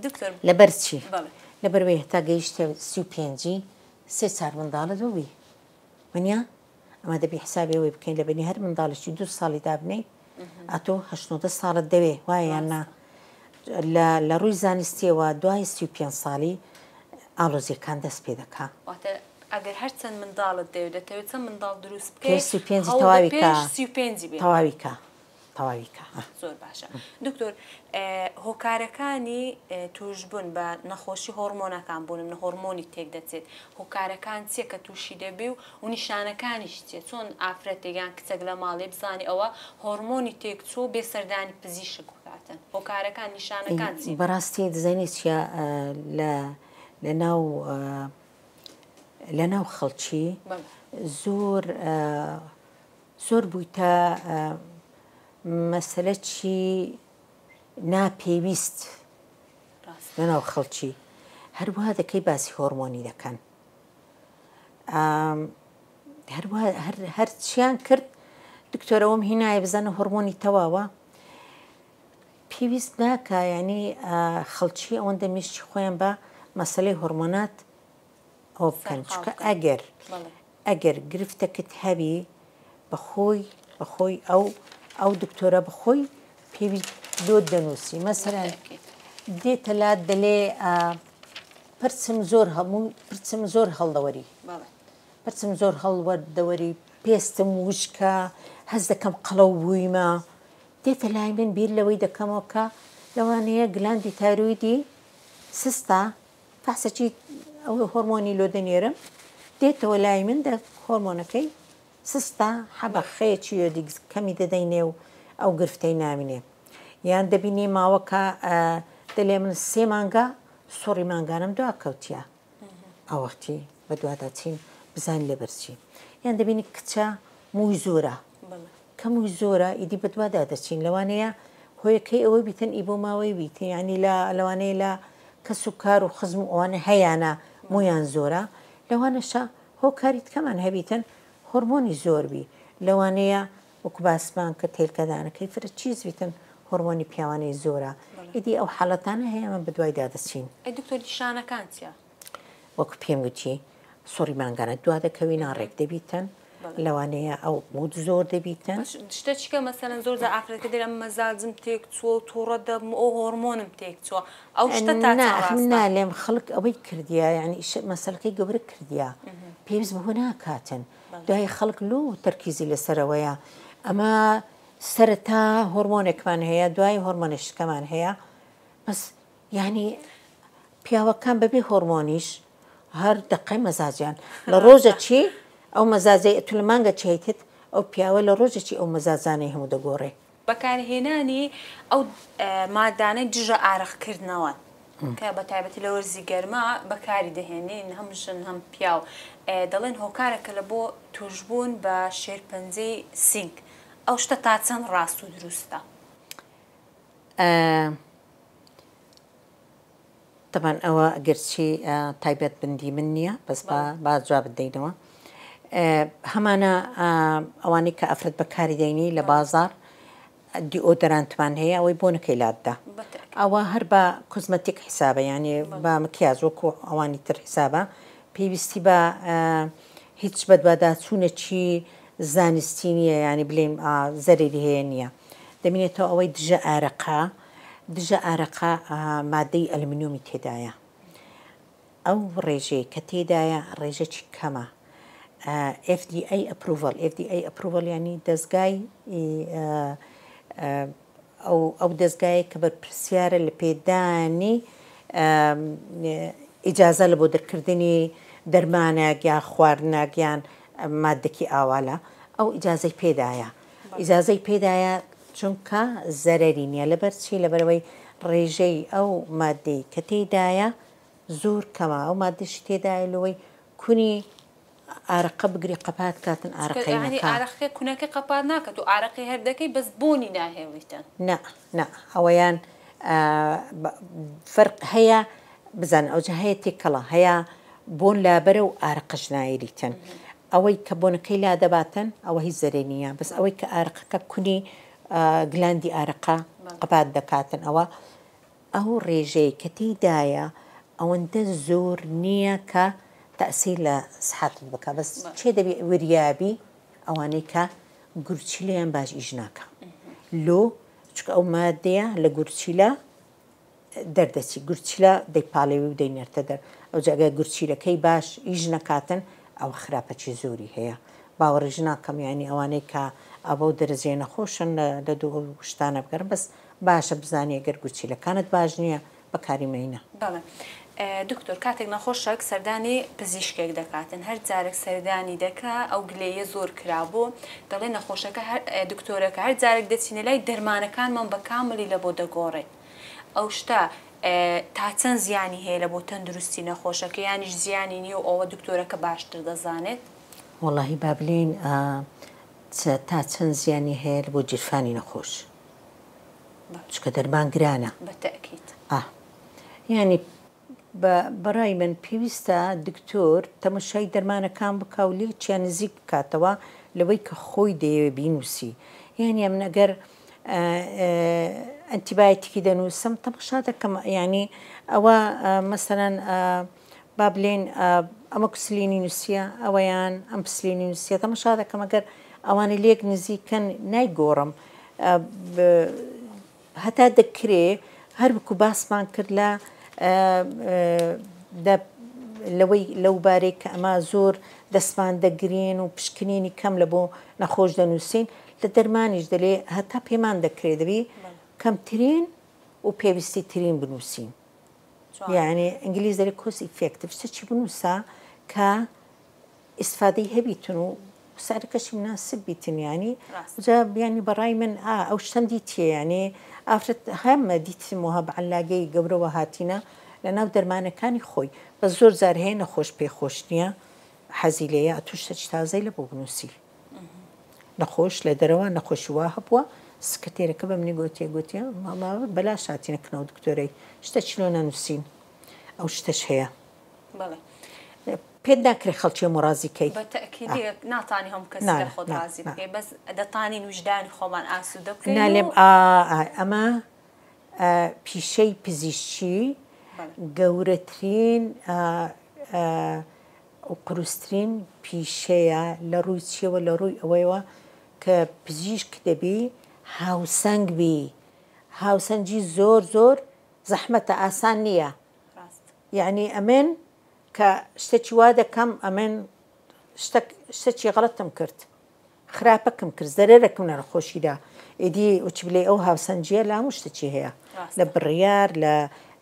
Speaker 1: دکتۆر.
Speaker 2: لەبەر چی؟
Speaker 1: بەڵێ.
Speaker 2: لەبەر وەی هەتا گەیشتە 35ی سێ چار منداڵت ببی وەنیە؟ ئەمە دەبی حسابی ئەوەی بکەین لە بەنی هەر منداڵێکی دوو ساڵی دابنێی ئەتۆ هەشت نۆدە ساڵت دەوێ وایە یان نا؟ لە لە ڕووی زانستیەوە دوای 35 ساڵی ئاڵۆزیەکان دەست پێ دەکا.
Speaker 1: واتە ئەگەر هەر چەند منداڵت دەوێت دەتەوێت چەند منداڵ دروست بکەی
Speaker 2: پێش 35
Speaker 1: هەوڵدە
Speaker 2: تەواوی کە
Speaker 1: پێش 35 بێ.
Speaker 2: تەواوی کە. تەواوی کە.
Speaker 1: زۆر باشە دکتۆر هۆکارەکانی توشبوون بە نەخۆشی هۆڕمۆنەکان بۆ نمونە هۆڕمۆنی تێک دەچێت هۆکارەکان چیە کە توشی دەبی و و نیشانەکانیش چیە چۆن ئافرەتێک یان کچەک لە ماڵێ بزانێ ئەوە هۆڕمۆنی تێک چووە و بێ سەردانی پزیشک بکاتن هۆکارەکان نیشانەکان چین؟
Speaker 2: بەڕاستی دەزانی چیە لە لەناو لەناو خەڵکی زۆر زۆر بوویتە مەسەلەکی نا پێویست لەناو خەڵکی هەروە دەکەی باسی هۆرمۆنی دەکەن هەروە هەرچیان کرد دکتۆرەوەم هینایە بزانە هۆرمۆنی تەواوە پێویست ناکە ینی خەڵکی ئەوەندە میشتی خۆیان بە مەسلەی هۆرمۆنات ئەوە بکەن چونکە ئەگەر ئەگەر گرفتەکت هەبی بەخۆی بەخۆی ئەو ئەو دکتۆرە بەخۆی پێویست لۆت دەنووسی مەسەرەن دێتە لات دەلێ پرچم زۆر هەموو پرچم زۆر هەڵدەوەری پرچم زۆر هەڵوەردەوەری پێستم وشکە هەز دەکەم قەڵەو بوویمە دێتە لای من بیر لەوەی دەکەمەوە کە لەوانەیە گلاندی تایرۆیدی سستە فەحسەکی ئەو هۆرمۆنی لۆ دەنێرم دێتەوە لای من دە هۆرمۆنەکەی سستە حەبە خەیەکی یۆدیکس کەمی دەدەینێ و ئەو گرفتەی نامینێ یان دەبینی ماوەکە دەلێ من سێ مانگە سوڕی مانگانم دوا کەوتیە ئەوەختی بەدوادا چین بزانین لەبەر چی یان دەبینی کچە مووی زۆرە کە مووی زۆرە ئیدی بەدوادا دەچین لەوانەیە هۆیەکەی ئەوە بیتن ئی بۆ ماوەی بیتن یعنی لە لەوانەیە لە کەس و کار و خزم و ئەوانە هەیانە موویان زۆرە لەوانەشە هۆکاری تکەمان هەبیتن هۆرمۆنی زۆر بی لەوانەیە وەکو باسمان کرد هێلکەدانەکەی فرە چیز بیتن هۆرمۆنی پیاوانەی زۆرە ئیدی ئەو حاڵەتانە هەیە ئەمە بەدوایدا دەچین.
Speaker 1: ئەی دکتۆر نیشانەکان چیە؟
Speaker 2: وەکو پێم وتی سوڕی مانگانە دوا دەکەوی ناڕێک دەبیتن لەوانەیە ئەو موت زۆر دەبیتن.
Speaker 1: شتە چیکە مەسەلەن زۆر جار ئافرەتەکە دەلێ ئەم مەزاجم تێک چووە و توڕە دەبم و ئەو هۆرمۆنم تێک چووە ئەو شتە تا
Speaker 2: نا
Speaker 1: چەند
Speaker 2: ئەخ من
Speaker 1: ڕاستە؟
Speaker 2: نالێم خەڵک ئەوەی کردیە یانی مەسەلەکەی گەورە کردیە پێویست بەوە ناکاتن دوای خەڵک لۆ تەرکیزی لەسەرەوەیە ئەمە سەرەتا هۆرمۆنێکمان هەیە دوای هۆرمۆنێشکەمان هەیە بەس یانی پیاوەکان بەبێ هۆرمۆنیش هەر دەقەی مەزاجیان لە ڕۆژە چی ئەو مەزاجەی ئەتو لە مانگە چی هەیتت ئەو پیاوە لە ڕۆژە چی ئەو مەزاجانەی هەموو دەگۆڕێ.
Speaker 1: بەکارهێنانی ئەو مادانەی دژە ئارەقکردنەوەن کە بە تایبەتی لە وەرزی گەرما بەکاری دەهێنین هەم ژن هەم پیاو دەڵێن هۆکارێکە لە بۆ توشبوون بە شێرپەنجەی سینگ ئەو شتە تا چەند ڕاست و دروستە؟
Speaker 2: تەبعەن ئەوە گەرچی تایبەت بندی من نییە بەس با با جوابت دەینەوە هەمانە ئەوانەی کە ئافرەت بەکاری دەینی لە بازار دیئۆدەرانتمان هەیە ئەوەی بۆنەکەی لاتدا ئەوە هەر بە cosmetic حسابە یعنی بە مکیاج وەکو ئەوانی تر حسابە پێویستی بە هیچ بەدواداچوونەکی زانستی نییە یعنی بلێن زەرری هەیە نییە دەمینێتەوە ئەوەی دژە ئارەقە دژە ئارەقە مادەی ئەلمنیۆمی تێدایە ئەو ڕێژەی کە تێدایە ڕێژەکی کەمە FDA approval FDA approval یانی دەزگای ئەو ئەو دەزگایە کە بەرپرسیارە لە پێدانی ئیجازە لە بۆ دەرکردنی دەرمانێک یا خواردنێک یان مادەکی ئاوالە ئەو ئیجازەی پێدایە ئیجازەی پێدایە چونکە زەرەری نییە لەبەر چی لەبەرەوەی ڕێژەی ئەو مادەی کە تێدایە زۆر کەمە ئەو مادەشی تێدایە لەوەی کونی ئارەقە بگری قەپات کاتن ئارەقەی نەکا.
Speaker 1: ئارەقەکە کونەکەی قەپات ناکات و ئارەقەی هەر دەکەی بەس بۆنی ناهێڵیتن.
Speaker 2: نا نا ئەوەیان فەرق هەیە بزانە ئەوجا هەیە تێکەڵە هەیە بۆن لابەرە و ئارەقەش نایریتن ئەوەی کە بۆنەکەی لادەباتن ئەوە هیچ زەرێ نییە بەس ئەوەی کە ئارەقەکە کونی گلاندی ئارەقە قەپات دەکاتن ئەوە ئەو ڕێژەی کە تێیدایە ئەوەندە زۆر نییە کە تەئسیر لە سحەتت بکا بەس چێ دەبی وریابی ئەوانەی کە گورچیلەیان باش ئیش ناکا لۆ چونکە ئەو مادەیە لە گورچیلە دەردەچی گورچیلە دەیپاڵێوی و دەینێرتە دەر ئەوجا ئەگەر گورچیلەکەی باش ئیش نەکاتن ئەوە خراپەکی زۆری هەیە باوەڕیش ناکەم یانی ئەوانەی کە ئەبەو دەرەجەیە نەخۆشن لە دوو ئەو شتانە بگەڕن بەس باشە بزانی گەر گورچیلەکانت باش نیە بەکاری مەینە.
Speaker 1: بەڵێ دکتۆر کاتێک نەخۆشەک سەردانی پزیشکێک دەکاتن هەر جارێک سەردانی دەکا ئەو گلەیە زۆر کرابوو دەڵێ نەخۆشەکە هەر دکتۆرەکە هەر جارێک دەچینە لای دەرمانەکانمان بە کاملی لە بۆ دەگۆڕێت ئەو شتە تا چەند زیانی هەیە لە بۆ تەندروستی نەخۆشەکە یانیش زیانی نییە و ئەوە دکتۆرەکە باشتر دەزانێت؟
Speaker 2: وەڵاهی با بلێین تا چەند زیانی هەیە لە بۆ جیرفانی نەخۆش. چونکە دەرمان گرانە.
Speaker 1: بە تەئکید.
Speaker 2: ئا یانی بە بەڕای من پێویستە دکتۆر تەمەشای دەرمانەکان بکا و لێکیان نزیک بکاتەوە لەوەی کە خۆی دەیەوێ بینوسی یانی ئەمن ئەگەر ئەنتیبایتیکی دەنووسم تەمەشا دەکەم یانی ئەوە مەسەلەن با بلێین ئەمۆکسلینی نووسیە ئەوەیان ئەمپسلینی نووسیە تەمەشا دەکەم ئەگەر ئەوانە لێک نزیکن نایگۆڕم هەتا دەکرێ هەر وەکو باسمان کرد لە لەوەی لەو بارەی کە ئەمە زۆر دەستمان دەگرین و پشکنینی کەم لە بۆ نەخۆش دەنووسین لە دەرمانیش دەلێ هەتا پێمان دەکرێت دەبی کەمترین و پێویستی ترین بنووسین. یەعنی ئینگلیز دەلێ cost effective شتەکی بنووسە کە ئیسفادەی هەبیتن و سعرەکەشی مناسب بیتن یعنی جا بیانی بەڕای من ئا ئەو شتەم دیتیە یعنی ئافرەت هەمە دیتم وها بە عەلاگەی گەورەوە هاتینە لە ناو دەرمانەکانی خۆی بەس زۆر جار هەیە نەخۆش پێ خۆش نییە حەزی لێیە ئەتوو شتەکی تازەی لە بۆ بنووسی نەخۆش لە دەرەوە نەخۆشی وا هەبووە سکرتێرەکە بە منی گۆتیە گۆتیە ماما بەلاش هاتینە کنەوە دکتۆرەی شتە چلۆ نەنووسین ئەو شتەش هەیە
Speaker 1: بەڵێ
Speaker 2: پێت ناکرێ خەڵکی هەموو ڕازی کەی
Speaker 1: بە تەئکیدی ناتانی هەموو کەس لە خۆت ڕازی بکەی بەس دەتانین ویژدانی خۆمان ئاسوودە بکەین
Speaker 2: نا لێم ئا ئەمە پیشەی پزیشکی گەورەترین و قورسترین پیشەیە لە ڕووی چیەوە لە ڕووی ئەوەیەوە کە پزیشک دەبی هاوسەنگ بی هاوسەنگی زۆر زۆر زەحمەتە ئاسان نییە یعنی ئەمن کە شتێکی وا دەکەم ئەمن شتەک شتێکی غەڵەتم کرد خراپەکم کرد زەرەرەکم لە نەخۆشی دا ئیدی وچ بلێی ئەو هاوسەنگیە لە هەموو شتەکی هەیە لە بڕیار لە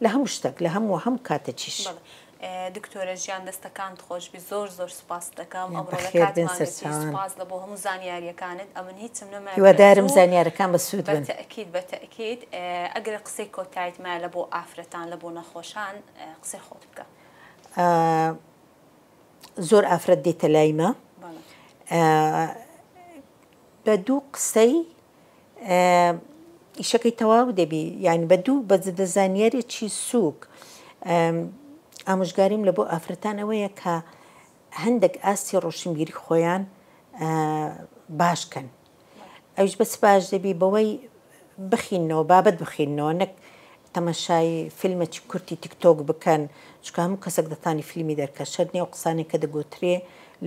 Speaker 2: لە هەموو شتەک لە هەموو هەموو کاتەکیش.
Speaker 1: بەڵێ دکتۆرە ژیان دەستەکانت خۆشبی زۆر زۆر سوپاست دەکەم ئەمڕۆ لە
Speaker 2: بەخێر بێن
Speaker 1: کاتمان گرتی
Speaker 2: سەرچاوان.
Speaker 1: سوپاس لە بۆ هەموو زانیاریەکانت ئەمن هیچم نەمایە
Speaker 2: هیوادارم
Speaker 1: لە توو
Speaker 2: زانیارەکان بە سوود
Speaker 1: بە
Speaker 2: بن.
Speaker 1: تەئکید بە تەئکید ئەگەر قسەی کۆتایت مایە لە بۆ ئافرەتان لە بۆ نەخۆشان قسەی خۆت بکە.
Speaker 2: زۆر ئافرەت دێتە لای مە بە دوو قسەی ئیشەکەی تەواو دەبی یعنی بە دوو بە زانیارێکی سووک ئامۆژگاریم لە بۆ ئافرەتان ئەوەیە کە هەندێک ئاستی ڕۆشنبیری خۆیان باشکەن ئەویش بە چ باش دەبی بەوەی بخیننەوە بابەت بخیننەوە نەک تەمەشای فیلمەکی کورتی تیک تۆک بکەن چونکە هەموو کەسێک دەتانی فیلمی دەرکە شەرت نیە ئەو قسانەی کە دەگۆترێ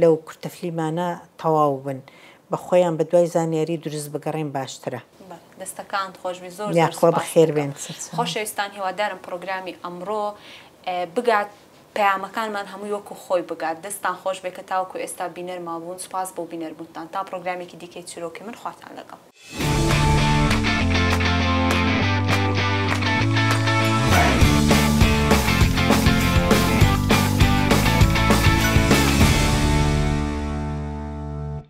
Speaker 2: لەو کورتە فلیمانە تەواو بن بە خۆیان بە دوای زانیاری دروست بگەڕێن باشترە.
Speaker 1: بەڵێ دەستەکانت خۆشبی زۆر زۆر
Speaker 2: یاخوا
Speaker 1: سوپاست
Speaker 2: بەخێر
Speaker 1: دەکەم
Speaker 2: بێن سەرچاوە.
Speaker 1: خۆشەویستان هیوادارم پڕۆگرامی ئەمڕۆ بگات پەیامەکانمان هەمووی وەکو خۆی بگات دەستتان خۆش بێ کە تاوەکو ئێستا بینەرمان بوون سوپاس بۆ بینەربوونتان تا پڕۆگرامێکی دیکەی چیرۆکی من خواتان لەگەڵ.